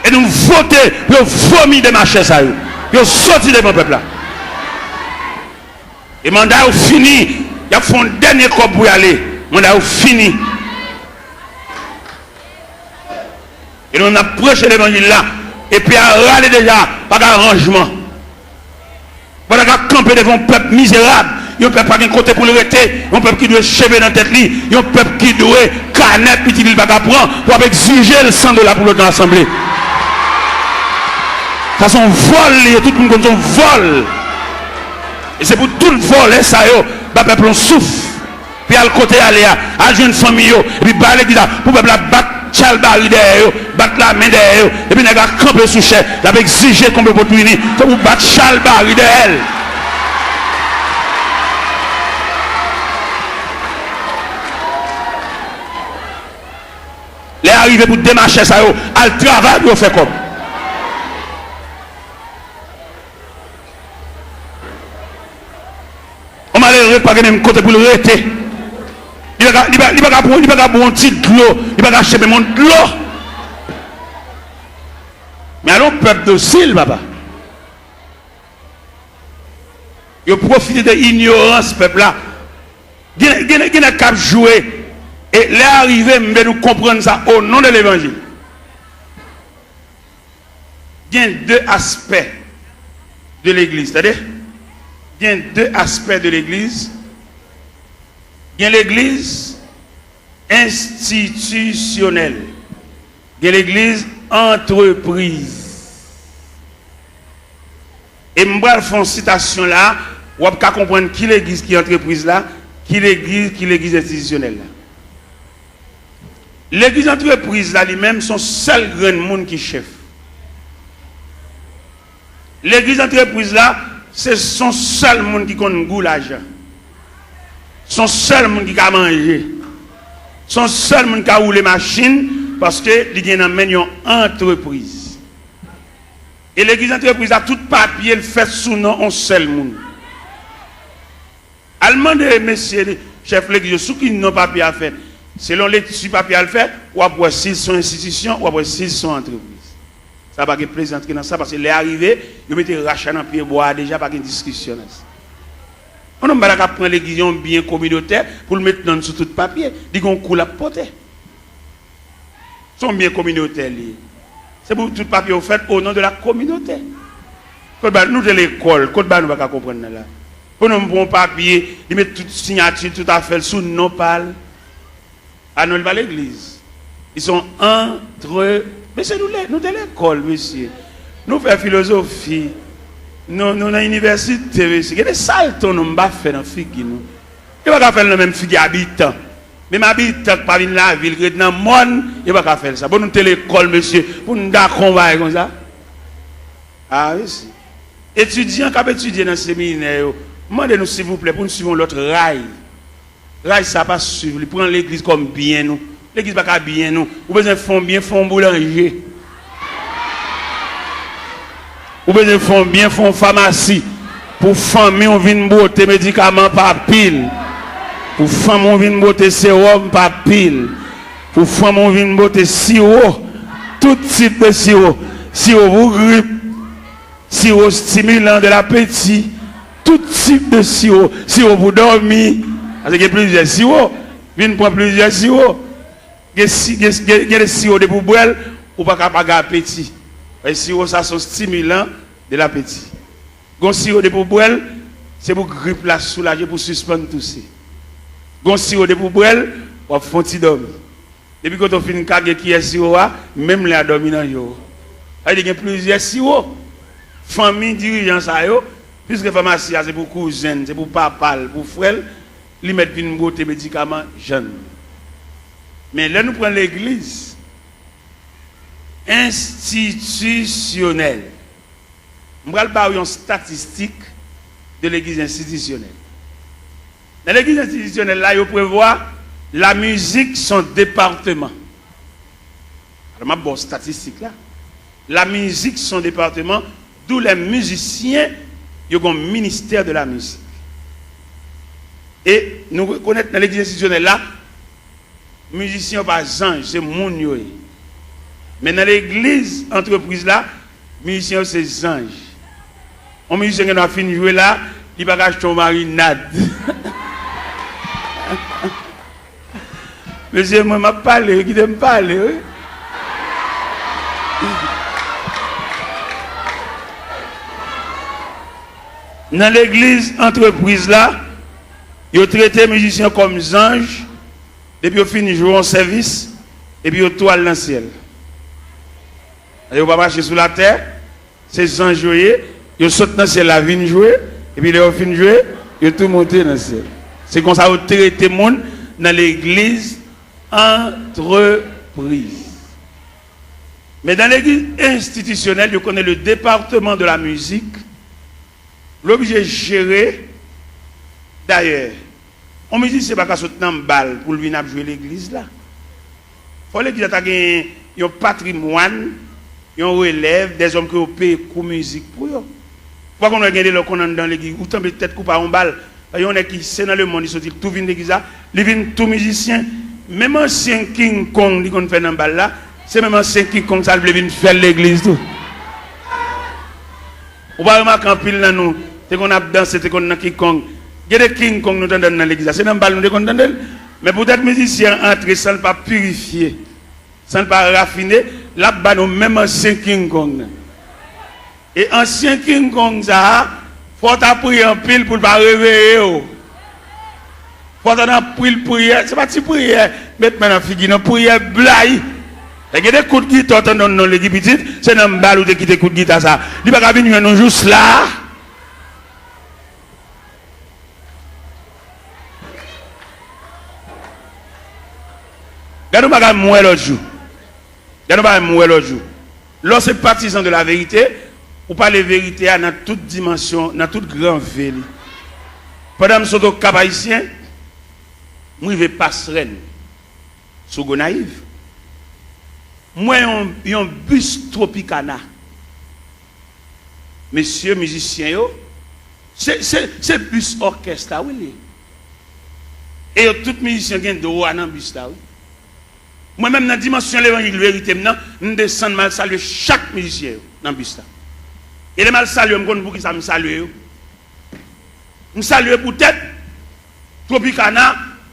E nou vote pou yo vomi demachè sa yo. Yo soti devan pèp la. E manda yo fini, y ap fè yon dènye kòb pou y ale. Manda yo fini. E nou menm n ap preche levanjil la, e pye a rale deja, pa gen aranjman. Pandan k ap kanpe devan yon pèp mizerab, yon pèp pa gen kote pou l rete, yon pèp ki dwe cheve nan tèt li, yon pèp ki dwe kanè pitit li l pa ka pran, w ap egzije l san dola pou l ret nan asanble. Sa se yon vòl li ye, tout moun konn se yon vòl. E se pou tout vòlè sa yo ba pèp la yon souf. Pou y al kote y ale a, al jwenn fanmi yo, epi ba legliz la, pou pèp la bat chalbari dèyè yo, bat lamen dèyè yo, epi nèg la kanpe sou chè, l ap egzije konbyo pou l vini, se pou bat chalbari dèyè l. Lè a rive pou demachè sa yo al travay pou yo fè kòb. Yon malere pa gen menm kote pou l rete. Li pa ka, li pa, li pa ka pran, li pa ka bwè yon ti dlo, li pa ka achte menm yon dlo. Men ale yon pèp dosil, papa. Yo pwofite de inyorans pèp la. Gen, gen, gen nèg k ap jwe. E lè a rive, m vle nou konprann sa o non de levanjil. Gen de aspè de legliz, tande. Gen de aspè de legliz. Gen legliz enstitisyonèl. Gen legliz antrepriz. E m pral fè yon sitasyon la, w ap ka konprann ki legliz ki antrepriz la, ki legliz, ki legliz enstitisyonèl la. Legliz antrepriz la, li menm, se yon sèl grenn moun ki chèf. Legliz antrepriz la, se, se yon sèl moun ki konn gou lajan. Se yon sèl moun ki ka manje. Se yon sèl moun ki ka woule machin, paske li gen nan men l yon antrepriz. E legliz antrepriz la, tout papye l fèt sou non yon sèl moun. Al mande mesye chèf legliz yo sou ki non papye a fèt. Selon lekti papye a l fè, w ap wè si l se yon enstitisyon, w ap wè si l se yon antrepriz. Sa pa gen plezantri nan sa, paske lè a rive, yo mete rach la nan pye bwa a deja, pa gen diskisyon nan sa. Yon nonm pa ta ka pran legliz, yon byen kominotè, pou l met non l sou tout papye. Li gen yon kou l ap pote. Se yon byen kominotè li ye. Se pou tout papye yo fèt au nom de la communauté. Kot ba nou te lekòl, kot ba nou pa ka konprann nan la. Pou nonm pran yon papye, li met tout siyati, tout afè l sou non pa l. A non, li pa legliz. Li se yon antre-, mesye, nou le-, nou te lekòl, mesye. Nou fè filozofi. Nou, nou nan inivèsite, mesye. Gade salte yon nonm pa fè nan figi nou. Yo pa ka fè l nan menm figi abitan. Menm abitan k pa vin lavil, ki ret nan mòn, yo pa ka fè l sa. Bon, nou te lekòl, mesye, pou n dakò yon bagay konsa? A, mesye. Etidyan k ap etidye nan seminè yo, m mande nou, silvouplè, pou n swiv yon lòt ray. Ray sa pa swiv li, pran legliz kòm byen nou. Legliz pa ka byen nou. Ou bezwen fè yon byen, fè yon boulanje. Ou bezwen fè yon byen, fè yon famasi. Pou fanmi w vin bwote, medikaman pa pil. Pou fanmi w vin bwote, sewòm pa pil. Pou fanmi w vin bwote, siwo. Tout tip de siwo. Siwo pou grip. Siwo stimilan de lapeti. Tout tip de siwo. Siwo pou dòmi. Paske gen plizyè siwo. Vin pran plizyè siwo. Gen si-, gen, gen, gen de siwo depi w bwè l, ou pa ka pa gen apeti. Paske siwo sa se yon stimilan de lapeti. Gon siwo depi w bwè l, se pou grip la soulaje, pou sispann touse. Gon siwo depi w bwè l, w ap fè yon ti dòmi. Depi kote w fin kage kiyè siwo a, menm lè a dòmi nan je w. Sa vle di gen plizyè siwo. Fanmi dirijan sa yo, piske famasi a se pou kouzen l, se pou papa l, pou frè l, li mèt vin bwote medikaman jèn. Men lè nou pran legliz enstitisyonèl, m pral ba w yon statistik de legliz enstitisyonèl. Nan legliz enstitisyonèl la, yo prevwa la mizik se yon depatman. Alò, m ap ba w statistik la. La mizik se yon depatman, d'où les musiciens, yo gen yon ministè de la mizik. E nou rekonèt nan legliz enstitisyonèl la, mizisyen yo pa zanj, se moun yo ye. Men nan legliz antrepriz la, mizisyen yo se zanj. Yon mizisyen gen dwa fin jwe la, li pa ka achte yon marinad. Mesye, mwen m ap pale, wi, kite m pale, wi. Nan legliz antrepriz la, yo trete mizisyen kòm zanj, depi yo fin jwe yon sèvis, epi yo tou al nan syèl. Yo pa mache sou latè, se zanj yo ye, yo sot nan syèl la vin jwe, epi lè yo fin jwe, yo tou monte nan syèl. Se konsa yo trete moun nan legliz antrepriz. Men dan legliz enstitisyonèl, yo konnen le département de la musique, l oblije jere. Dayè, yon mizisyen pa ka sot nan bal pou l vin ap jwe legliz la. Fò legliz la ta gen yon patrimwàn, yon relèv, dèzòm ke yo peye kou mizik pou yo. Ou pa konn wè gen de lè w konn anndan legliz, ou tonbe tèt kou pa yon bal. Yon nèg ki se nan lemonn li soti, li tou vin legliz la, li vin tou mizisyen. Menm ansyen King Kong li konn fè nan bal la, se menm ansyen King Kong sa l vle vin fè l legliz tou. Ou pa remake anpil nan nou te konn ap danse, te konn nan King Kong. Gen de King Kong nou tande nan legliz la, se nan bal nou te konn tande l. Men poutèt mizisyen an antre san l pa pirifye, san l pa rafine, l ap ba nou menm ansyen King Kong nan. E ansyen King Kong sa a, fò w ta priye anpil pou l pa reveye w. Fò w ta nan anpil priyè, se pa ti priyè, met men nan figi, nan priyè blayi. Lè gen de kout gita w tande nan legliz pitit, se nan bal ou te kite kout gita sa. Li pa ka vin jwenn nou jous la. Gade yon bagay m wè lòt jou. Gade yon bagay m wè lòt jou. Lè w se patizan de la verite, ou pale verite a nan tout dimansyon, nan tout gran ve li. Pandan m sot Okap Ayisyen, m rive Pasrèn, sou Gonayiv. M wè yon, yon bis Tropicana. Mesye mizisyen yo, se, se, se bis òkès la, wi, li ye. E yo tout mizisyen gen dwa nan bis la, wi. Mwen menm, nan dimansyon levanjil verite m nan, m desann, m al salye chak mizisyen yo nan bis la. E lè m al salye yo, m konn poukisa m salye yo. M salye poutèt Tropicana,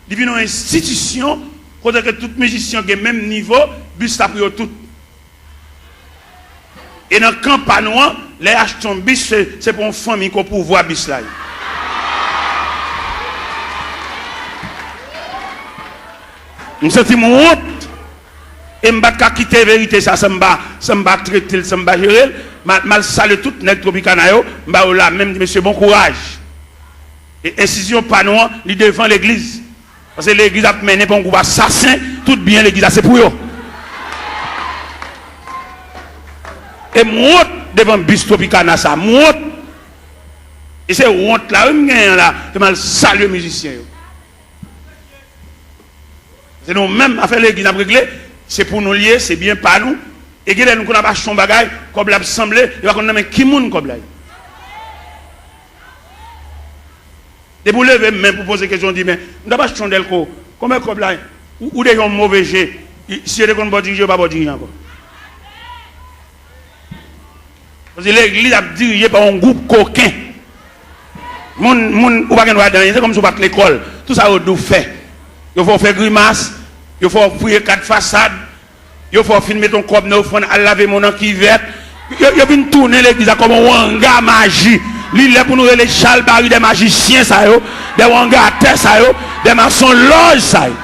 li vin yon enstitisyon kote ke tout mizisyen gen menm nivo, bis la pou yo tout. E nan kan pa nou an, lè y achte yon bis, se, se pou yon fanmi ke w pouvwa bis la ye. M santi m wont. E m pa t ka kite verite sa san m pa, san m pa trete l, san m pa jere l. M al, m al salye tout nèg Tropicana yo, m ba yo lamen, m di, "Mesye, bon kouraj." E enstitisyon pa nou an, li devan legliz. Paske legliz ap mennen pa yon gwoup asasen, tout byen legliz la se pou yo. E m wont devan bis Tropicana sa, m wont. E se wont la, wi, m genyen la, ke m al salye mizisyen yo. Se nou menm, afè legliz n ap regle, se pou nou l ye, se byen pa nou. E gen lè nou konn ap achte yon bagay, kòb la ap sanble, yo pa konn nan men ki moun kòb la ye. Depi w leve men pou poze kesyon, w di, "Men, m t ap achte yon dèlko, konbyen kòb la ye?" Ou, ou deja yon move je. Si yo te konn ba w dirije, yo pa ba w dirije ankò. Paske legliz ap dirije pa yon gwoup koken. Moun, moun, ou pa gen dwa di anyen, se kòmsi w pa t lekòl. Tout sa yo di w fè. Yo fè w fè grimas, yo fè w fouye kat fasad, yo fè w fin mete yon kòb nan ofrann, al lave men w nan kivèt. Yo, yo vin tounen legliz la kòm yon wanga maji. Li lè pou nou rele chalbari dè majisyen sa yo, dè wangatè sa yo, dè masonlòj sa yo.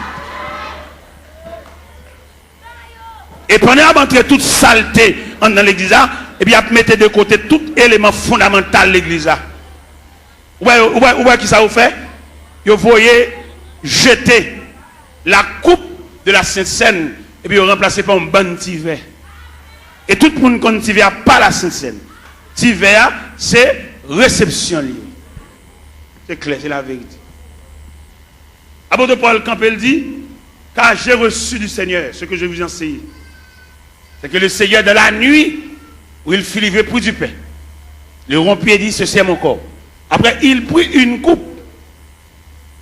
E pandan y ap antre tout salte anndan legliz la, Epi y ap mete de kote tout eleman fondamantal legliz la. Ou wè, ou wè, ou wè ki sa yo fè? Yo voye jete la coupe de la Sainte Seine, epi yo ranplase pa yon bann ti vè. E tout moun konn ti vè a pa la Sainte Seine. Ti vè a, se resepsyon li ye. Se klè, se laverite. Apot Pòl kanpe, l di, car j'ai reçu du Seigneur ce que je vous enseigne. C'est que le Seigneur, dans la nuit où il fut livré pour du pain, le rompit et dit, ceci est mon corps. Après, il prit une coupe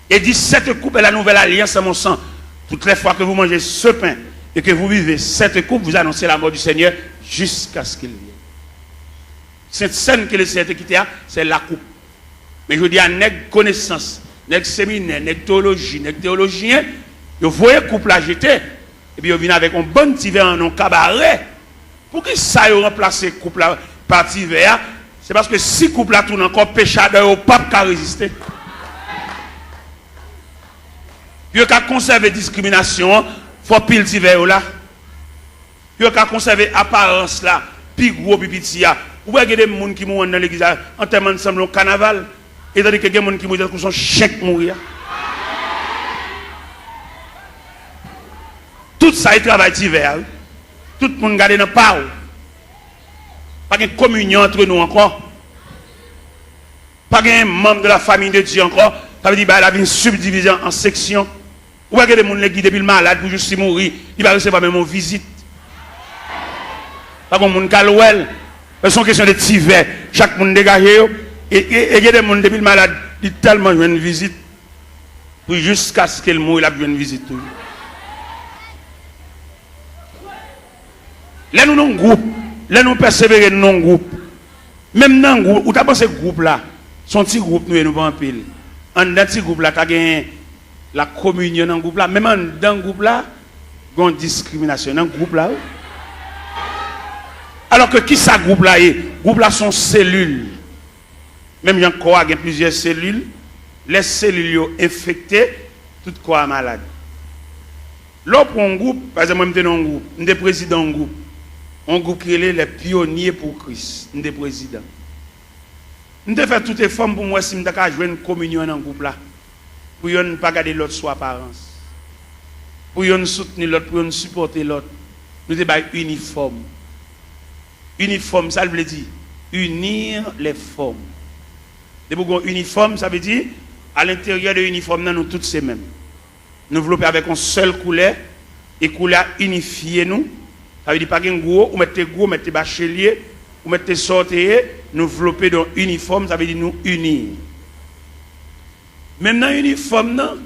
et dit, cette coupe est la nouvelle alliance à mon sang. Toutes les fois que vous mangez ce pain et que vous buvez cette coupe, vous annoncez la mort du Seigneur jusqu'à ce qu'il vienne. Sent Sèn ke Lesenyè te kite a, se lakoup. Men jodi a, nèg konesans, nèg seminè, nèg teyoloji, nèg teyolojyen, yo voye koup la jete, epi yo vin avèk yon bann ti vè an yon kabare. Poukisa yo ranplase koup la pa ti vè a? Se paske si koup la tounen ankò, peche adan yo p ap ka reziste. Pou yo ka konsève diskriminasyon an, fò pil ti vè yo la. Pou yo ka konsève aparans la, pi gwo, pi piti a. Ou wè gen de moun ki mouri anndan legliz la, antèman sanble yon kanaval. E tandi ke gen moun ki mouri tankou se yon chen k mouri a. Tout sa e travay ti vè a, wi. Tout moun gade nan pa w. Pa gen kominyon antre nou ankò. Pa gen manm de la famille de Dieu ankò. Sa vle di bagay la vin sibdivize an, an seksyon. Ou wè gen de moun legliz depi l malad pou jis li mouri, li pa resevwa menm yon vizit. Pa gen moun k al wè l. Se yon kesyon de ti vè. Chak moun degaje yo. E, e, e gen de moun depi l malad, li tèlman jwenn vizit. Pou jiskaske l mouri, l ap jwenn vizit toujou. Lè nou nan gwoup, lè nou pèsevere, nou nan gwoup. Menm nan gwoup, ou ta panse gwoup la, se yon ti gwoup nou ye, nou pa anpil. Anndan ti gwoup la, ta gen lakominyon nan gwoup la, menm anndan gwoup la, gen yon diskriminasyon nan gwoup la, wi. Alòske kisa gwoup la ye? Gwoup la se yon selil. Menm jan kò a gen plizyè selil, lè selil yo enfekte, tout kò a malad. Lè w pran yon gwoup, pa egzanp, mwen m te nan yon gwoup, m te prezidan yon gwoup, yon gwoup ki rele Les Pionniers pour Christ, m te prezidan. M te fè tout efò m pou m wè si m ta ka jwenn kominyon nan gwoup la, pou yonn pa gade lòt sou aparans, pou yonn soutni lòt, pou yonn sipòte lòt. Nou te bay inifòm. Inifòm, sa l vle di? Unir les formes. Depi w gen yon inifòm, sa vle di, alenteryè de inifòm nan, nou tout se menm. Nou vlope avèk yon sèl koulè, e koulè a inifye nou. Sa vle di, pa gen gwo, ou mèt te gwo, ou mèt te bachelye, ou mèt te sa w te ye, nou vlope de yon inifòm, sa vle di nou ini. Menm nan inifòm nan,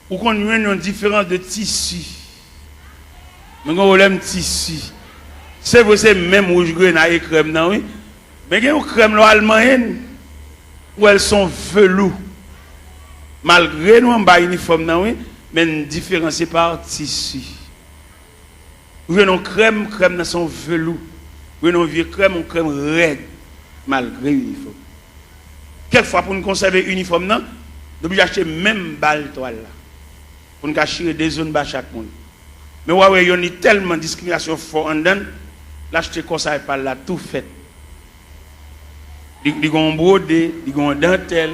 ou konn jwenn yon diferans de tisi. Nou gen pwoblèm tisi. Se vre, se menm wouj grena e krèm nan, wi. Men gen yon krèm lè w al manyen l, ou wè l se yon velou. Malgre nou anba inifòm nan, wi, men n diferansye pa tisi. Ou jwenn yon krèm, krèm nan se yon velou. Ou jwenn yon vye krèm, yon krèm rèd, malgre inifòm. Kèk fwa, pou n konsève inifòm nan, nou oblije achte menm bal twal la. Pou n ka chire de zòn ba chak moun. Men w a wè yonn li tèlman diskriminasyon fò anndan l, l achte kòsay pa l la tou fèt. Li, li gen yon bwode, li gen yon dantèl.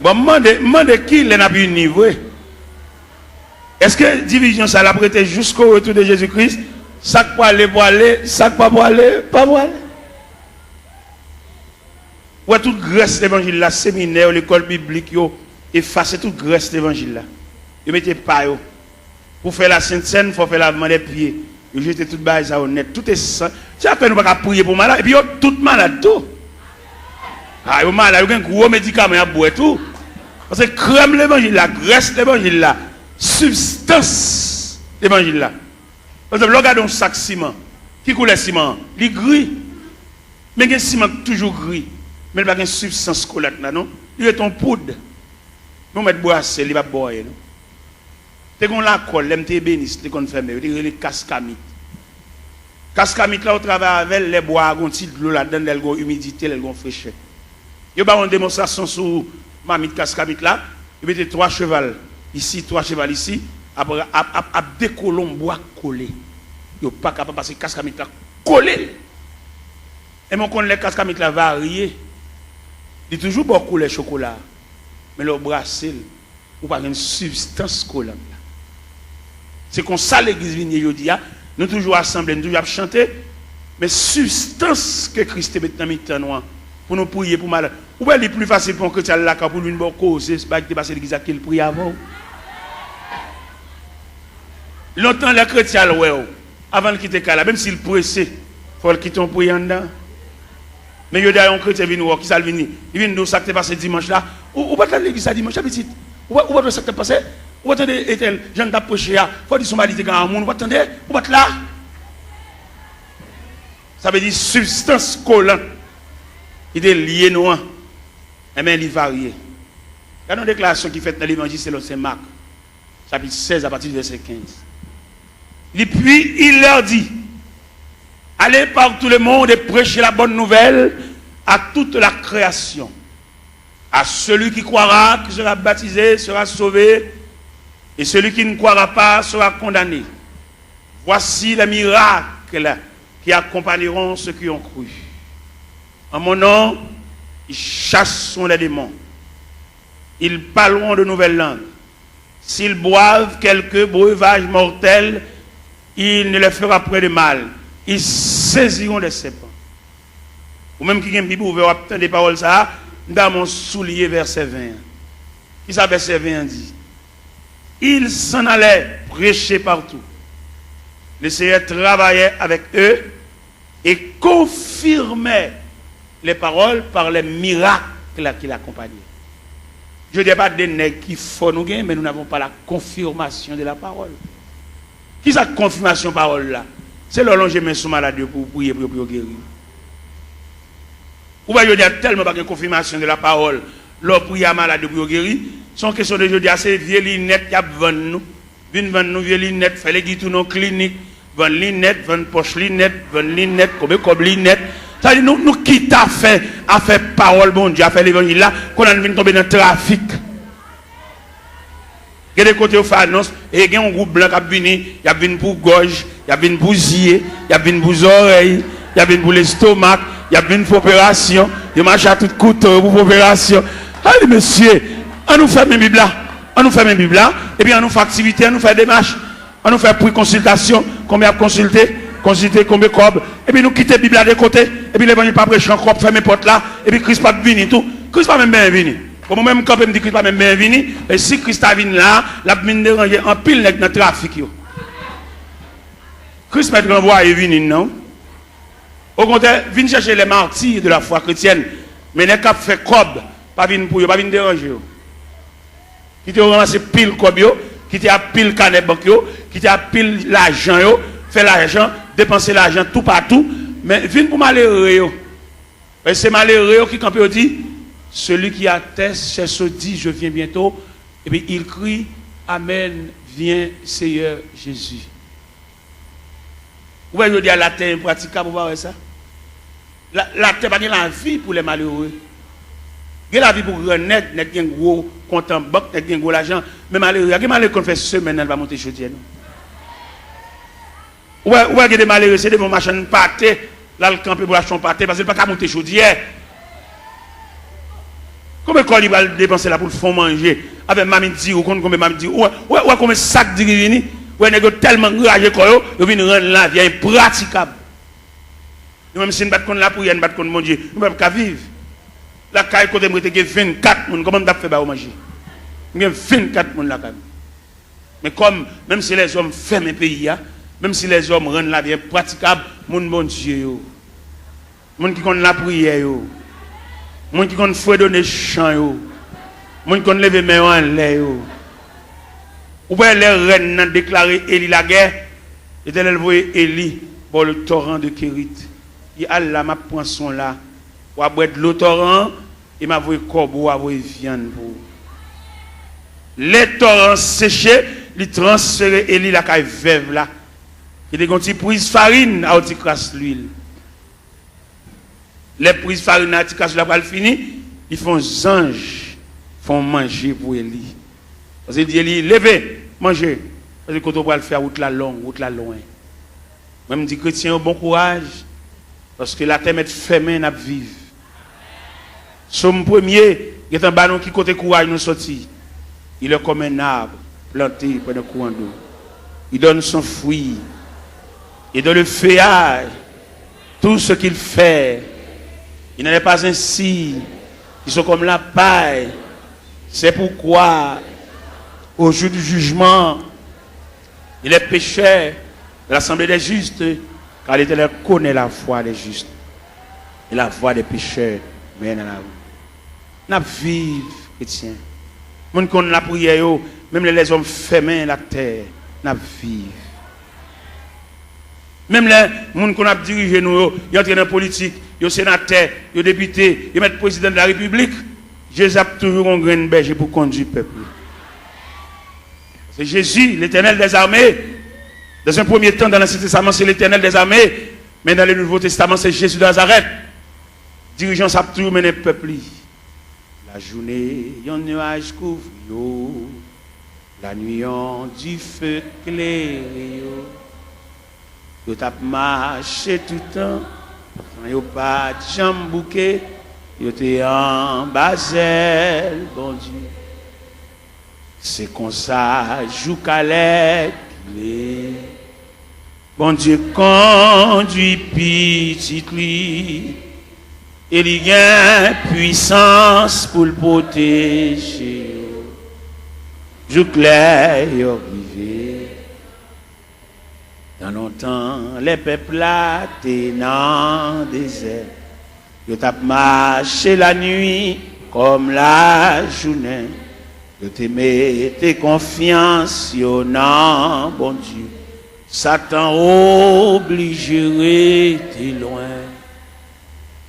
Bon, m mande, m mande kilè n ap ini vre? Èske divizyon sa l ap rete jusqu'au retour de Jésus-Christ? Sa k prale, prale, sa k pa prale, pa prale. Ou wè tout grès levanjil la, seminè yo, lekòl biblik yo, efase tout grès levanjil la. Yo mete pa yo. Pou fè la Sent Sèn, fò fè lavman dè pye. Yo jete tout bagay sa yo nèt. Tout esan-, se sa k fè nou pa ka priye pou malad. Epi yo tout malad tou. A, yo malad, yo gen gwo medikaman y ap bwè tou. Paske krèm levanjil la, grès levanjil la, sibstans levanjil la. Pa egzanp, lè w gade yon sak siman, ki koulè siman an? Li gri. Men gen siman k toujou gri, men li pa gen sibstans kolat la, non. Li ret yon poud. Men w mèt brase l, li p ap ba w anyen, non. Te gen yon lakòl, lè m te ebenis, li te konn fèmen, yo te rele Kaskamit. Kaskamit la, ou travay avè l, lè bwa a gen yon ti dlo ladan l, lè l gen yon imidite, lè l gen yon frechè. Yo ba w yon demonstrasyon sou mamit Kaskamit la, yo mete twa cheval. Isi, twa cheval isi, ap, ap, ap, ap dekolonbwa kole. Yo pa kapab pase kas kamit la kole l. E mwen konn lè kas kamit la varye, li toujou ba w koulè chokola, men lè w brase l, ou pa jwenn sibstans kolan la. Se konsa legliz vin ye jodi a. Nou toujou asanble, nou toujou ap chante, men sibstans ke Kris te met nan mitan nou an, pou nou priye pou malad. Ou wè, li pli fasil pou yon kretyen al lakay w pou l vin ba w koze bagay ki te pase legliz la ke l priye avè w. Lontan, lè kretyen al wè w, avan l kite kay la, menm si l prese, fò l kite yon priye anndan. Men jodi a, yon kretyen vin wè w, kisa l vin di? Li vin di w sa k te pase dimanch la. Ou, ou pa t la legliz la dimanch la, pitit? Ou pa, ou pa t wè sa k t ap pase? Ou pa tande entèl, jan l t ap preche a? Fò w di se yon bagay li te gen a yon moun, ou pa t tande? Ou pa t la? Sa vle di sibstans kolan ki te lye nou an, enben, li varye. Gade yon deklarasyon ki fèt nan Levanjil selon Sen Mak, chapit sèz, apati di vèsè kenz. Li, puis il leur dit, allez par tout le monde et prêchez la bonne nouvelle à toute la création. À celui qui croira, qui sera baptisé, sera sauvé, et celui qui ne croira pas sera condamné. Voici les miracles qui accompagneront ceux qui ont cru. En mon nom, ils chasseront les démons. Ils parleront de nouvelles langues. S'ils boivent quelque breuvage mortel, il ne leur fera point de mal. Ils saisiront des serpents. Ou menm ki gen Bib ouvè, w ap tande pawòl sa a, m ta renmen w souliye vèsè ven an. Kisa vèsè ven an di? Ils s'en allaient prêcher partout. Le Seigneur travaillait avec eux et confirmait les paroles par les miracles qui l'accompagnaient. Jodi a, pa de nèg ki fò nou gen, men nous n'avons pas la confirmation de la parole. Kisa konfimasyon pawòl la? Se lè w lonje men sou malad yo pou w priye pou yo, pou yo geri. Ou wè, jodi a, tèlman pa gen konfimasyon de la pawòl, lè w priye a malad yo pou yo geri, se yon kesyon de jodi a, se vye linèt y ap vann nou. Vin vann nou vye linèt, fè legliz tounen yon klinik, vann linèt, vann pòch linèt, vann linèt, konbe kòb linèt. Sa vle di nou, nou kite afè, afè pawòl Bondye, afè levanjil la, kounye a n vin tonbe nan trafik. Gen de kote yo fè anons, e gen yon gwoup blan k ap vini, y ap vin pou gòj, y ap vin pou zye, y ap vin pou zòrèy, y ap vin pou lestomak, y ap vin fè operasyon, yo mache a tout kouto yo pou fè operasyon. Ay, mesye, an nou fèmen Bib la, an nou fèmen Bib la, epi an nou fè aktivite, an nou fè demach, an nou fè pri konsiltasyon, konbyen y ap konsilte, konsilte konbyen kòb, epi nou kite Bib la de kote, epi levanjil pa preche ankò, ap fèmen pòt la, epi Kris p ap vini tou. Kris pa menm benyen vini. Bon, mwen menm, m kanpe, m di Kris pa menm benyen vini. E si Kris ta vin la, l ap vin deranje anpil nèg nan trafik yo. Kris mèt ranvwaye vini n nan. Okontrè, vin chèche les martyrs de la foi chrétienne. Men nèg k ap fè kòb, pa vin pou yo, pa vin deranje yo. Kite yo ranmase pil kòb yo, kite a pil kanè bank yo, kite a pil lajan yo, fè lajan, depanse lajan toupatou, men vin pou malere yo. Paske se malere yo ki kanpe, yo di, celui qui atteste, cherche, dit, je viens bientôt, epi il crie, amen, viens Seigneur Jésus. Ou wè, jodi a, latè enpratikab, ou pa wè sa? La, latè pa gen lavi pou lè malere. Gen lavi pou gran nèg, nèg gen gwo kont an bank, nèg gen gwo lajan. Men malere a, gen malere ki konn fè semèn nan li pa monte chodyè, non. Ou wè, ou wè, gen de malere, se devan yon machann pate, l al kanpe pou l achte yon pate, paske l pa ka monte chodyè. Konbyen kòb li pral depanse la pou l fè yon manje? Avèk mamit diri, ou konn konbyen mamit diri? Ou wè, ou wè, ou wè konbyen sak diri vini? Ou wè, nèg yo tèlman anraje kò yo, yo vin rann lavi a enpratikab. Nou menm, si n pa t konn lapriyè, n pa t konn Bondye, nou pa t ka viv. Lakay kote m rete gen vennkat moun, kòman m t ap fè ba yo manje? M gen vennkat moun lakay m. Men kòm, menm si lèzòm fèmen peyi a, menm si lèzòm rann lavi enpratikab, moun Bondye yo, moun ki konn lapriyè yo, moun ki konn fredone chan yo, moun ki konn leve men yo anlè yo, ou wè, lè rèn nan deklare Eli lagè, Letènèl voye Eli bò le toran de Kerit. Li al la, m ap pran swen w la. W a bwè dlo toran an, e m a voye kòbo, w a voye vyann pou ou. Lè toran an seche, li transfere Eli lakay vèv la, ki te gen yon ti priz farin a yon ti kras lwil. Lè priz farin nan ti kras la pral fini, li fè yon zanj fè yon manje pou Eli. Paske li di, li, leve, manje. Paske kote w pral fè a, wout la long, wout la lwen. Mwen, m di kretyen yo, bon kouraj, paske latè mèt fèmen, n ap viv. Sòm premye gentan ba nou ki kote kouraj nou soti. Il est comme un arbre planté près d'un courant d'eau. Il donne son fruit. Et dans le feuillage, tout ce qu'il fait, il n'en est pas ainsi. Ils sont comme la paille. C'est pourquoi, au jour du jugement, il est pécheur de l'assemblée des justes, car l'Éternel connaît la voie des justes, et la voie des pécheurs mène à la ruine. N ap viv, kretyen. Moun ki konn lapriyè yo, menm lè lèzòm fèmen latè, n ap viv. Menm lè moun konn ap dirije nou yo, yo antre nan politik, yo senatè, yo depite, yo mèt prezidan de la repiblik, Jezi ap toujou gon grenn bèje pou kondui pèp li. C'est Jésus, l'Éternel des armées. Dans un premier temps, dans l'Ancien Testament, c'est l'Éternel des armées. Mais dans le Nouveau Testament, c'est Jésus de Nazareth. Dirijan sa ap toujou mennen pèp li. Lajounen, yon nyaj kouvri yo. Lannuit, yon dife klere yo. Yo t ap mache toutan, san yo pa t janm bouke. Yo te anba zèl Bondye. Se konsa, jouka lè ki le, Bondye kondui pitit li, e li gen pwisans pou l pwoteje yo jouk lè yo rive. Tan lontan, lè pèp la te nan dezè, yo t ap mache lannuit kòm lajounen. Yo te mete konfyans yo nan Bondye. Satan oblije rete lwen.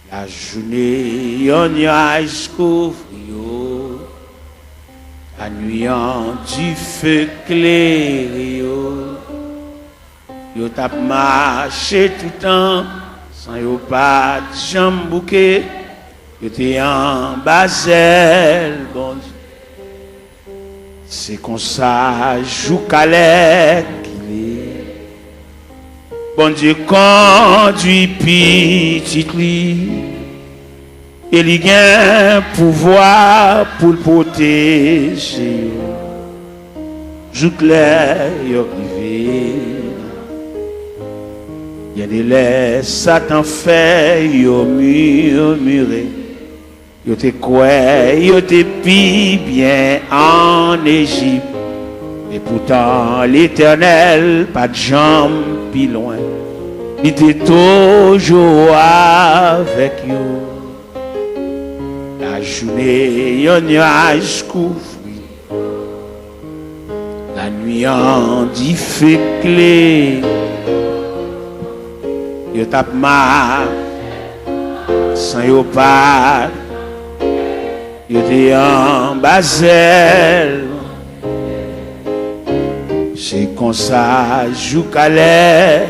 Lajounen, yon nyaj kouvri yo. Lannuit, yon dife klere yo. Yo t ap mache toutan, san yo pa t janm bouke. Yo te anba zèl Bondye. Se konsa, jouka lè ki le, Bondye kondui pitit li, e li gen pouvwa pou l pwoteje yo jouk lè yo rive. Gen de lè Satan fè yo mimire. Yo te kwè yo te pi byen ann Ejip, epoutan Letènèl pa t janm pi lwen. Li te toujou avèk yo. Lajounen, yon nyaj kouvri. Lannuit, yon dife klere. Yo t ap mache san yo pa t, yo te anba zèl. Se konsa, jouka lè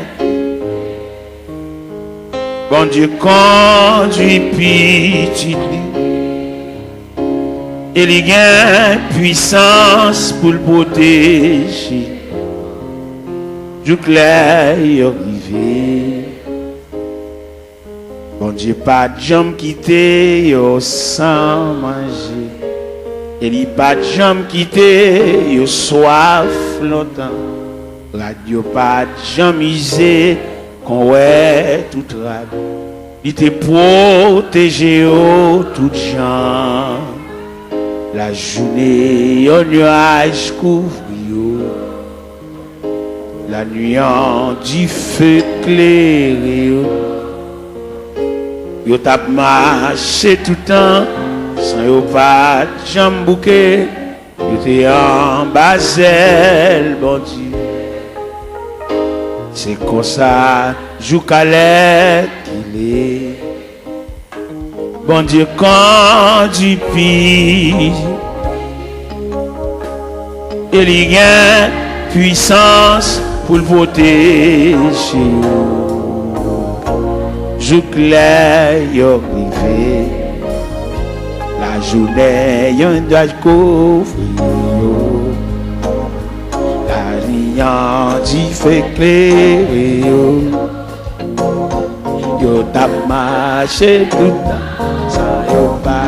Bondye kondui pitit li, e li gen pwisans pou l pwoteje jouk lè yo rive. Bondye pa t janm kite yo san manje, e li pa t janm kite yo swaf lontan. Rad yo pa t janm ize kon wè tout rad. Li te pwoteje yo tout jan. Lajounen, yon nyaj kouvri yo. Lannuit, yon dife klere yo. Yo t ap mache toutan, san yo pa t janm bouke. Yo te anba zèl Bondye. Se konsa, jouka lè ki le, Bondye kondui pitit, e li gen pwisans pou l pwoteje yo jouk lè yo rive. Lajounen, yon nyaj kouvri yo. Yon dife klere yo. Yo t ap mache toutan san yo pa.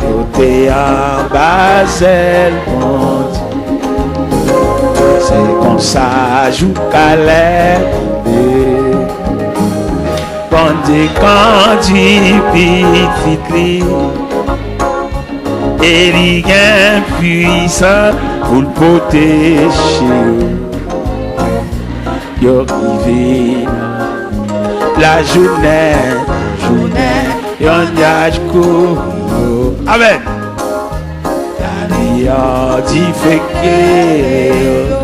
Yo te anba zèl Bondye. Se konsa jou Kalèb te. Bondye kondui pitit li. E li gen pwisans pou l pwoteje yo. Yo rive nan lajounen, jounen, yon nyaj kouvri yo. Amèn. Laliyè dife klere yo.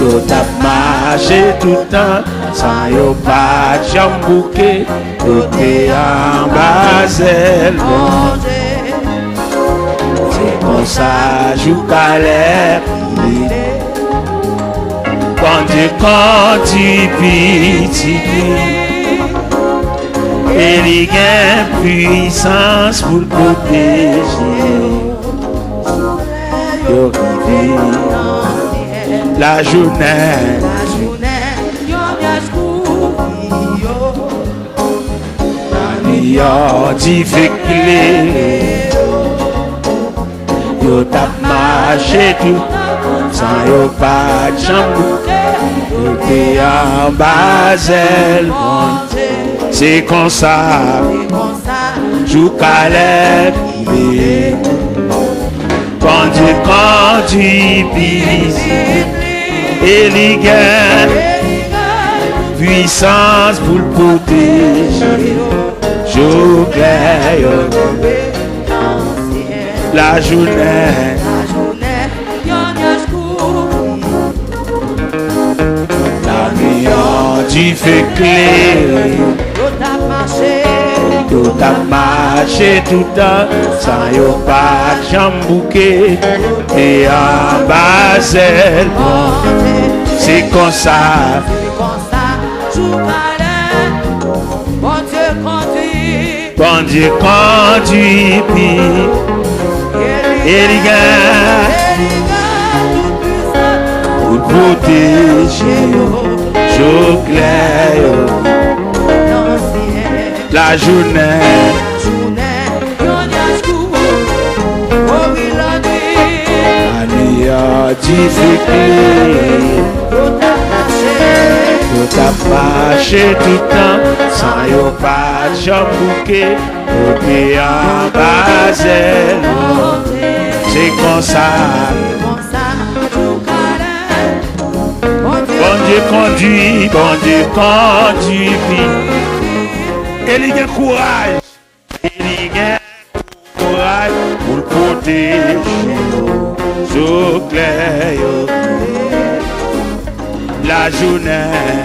Yo t ap mache toutan san yo pa t janm bouke. Yo te anba zèl Bondye. Se konsa jou Kalèb rive. Bondye kondui pitit li. E li gen pwisans pou l pwoteje yo. Yo rive lajounen. Laliyè dife klere yo. Yo t ap mache toutan san yo pa t janm bouke. Yo te anba zèl Bondye. Se konsa jou Kalèb rive. Bondye kondui pitit li. E li gen pwisans pou l pwoteje yo. Jou klè yo. Lajounen. Laliyè dife klere. Yo t ap mache toutan san yo pa t janm bouke. Te anba zèl Bondye. Se konsa. Bondye kondui. Bondye kondui pi. E li gen pou pwoteje yo. Jou klè yo. Lajounen. Laliyè dife klere. Yo t ap mache toutan san yo pa t janm bouke. Yo te anba zèl. Se konsa. Bondye kondui, Bondye kondui pi. E li gen kouraj. E li gen kouraj pou l pwoteje yo. Jou klè yo. Lajounen.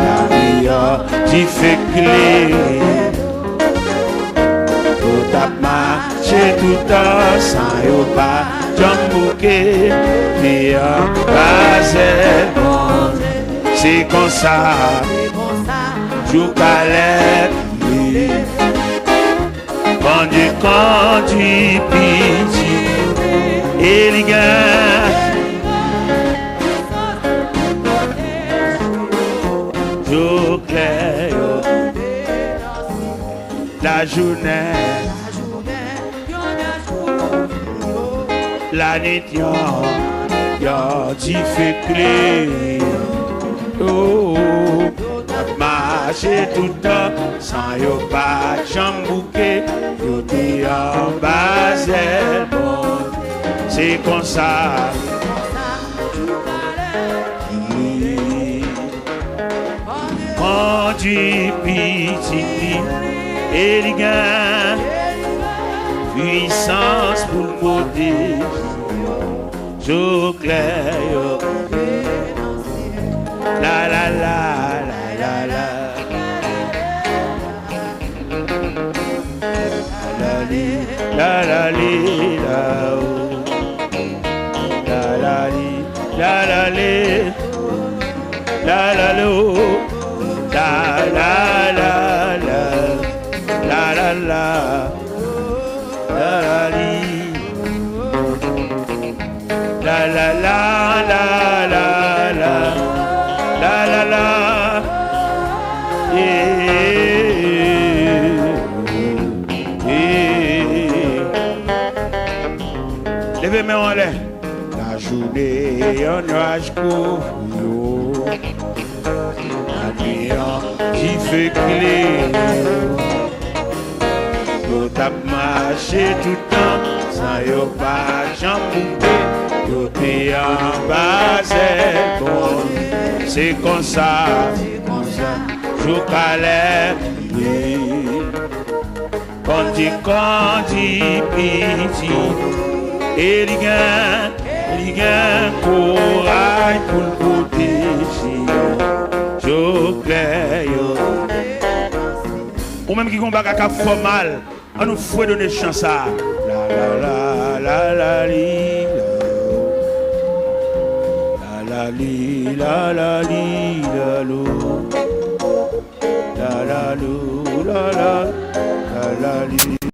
Laliyè dife klere. Yo t ap mache toutan san yo pa janm bouke. Li anba zèl Bondye. Se konsa. Jou Kalèb rive. Bondye kondui pitit. E li gen. Jou klè yo. Lajounen. Lanwit yon, yon dife klere. Oh, yo t ap mache toutan san yo pa t janm bouke. Yo te anba zèl Bondye. Se konsa. Kondui pitit li, e li gen pwisans pou l pwoteje yo. Jou klè yo. La, la, la, la, la, la. La, la, li, la, la, li, la, oh. La, la, li, la, la, li. La, la, lo. La, la, la, la. La, la, la. La la li. La la la la la la. La la la. Yeah, yeah. Leve men w anlè. Lajounen, yon nwaj kouvri yo. Lannuit an, dife klere yo. Yo t ap mache toutan, san yo pa janm bouke. Yo te anba zèl Bondye. Se konsa, se konsa, jou Kalèb rive. Bondye kondi pitit, e li gen, li gen kouraj pou l pwoteje yo. Jou klè yo. Ou menm ki gon bagay k ap fè w mal, ann nou fredone chan sa a. La la la la la li la. La la li la la li la lo. La la lou la la. La la li.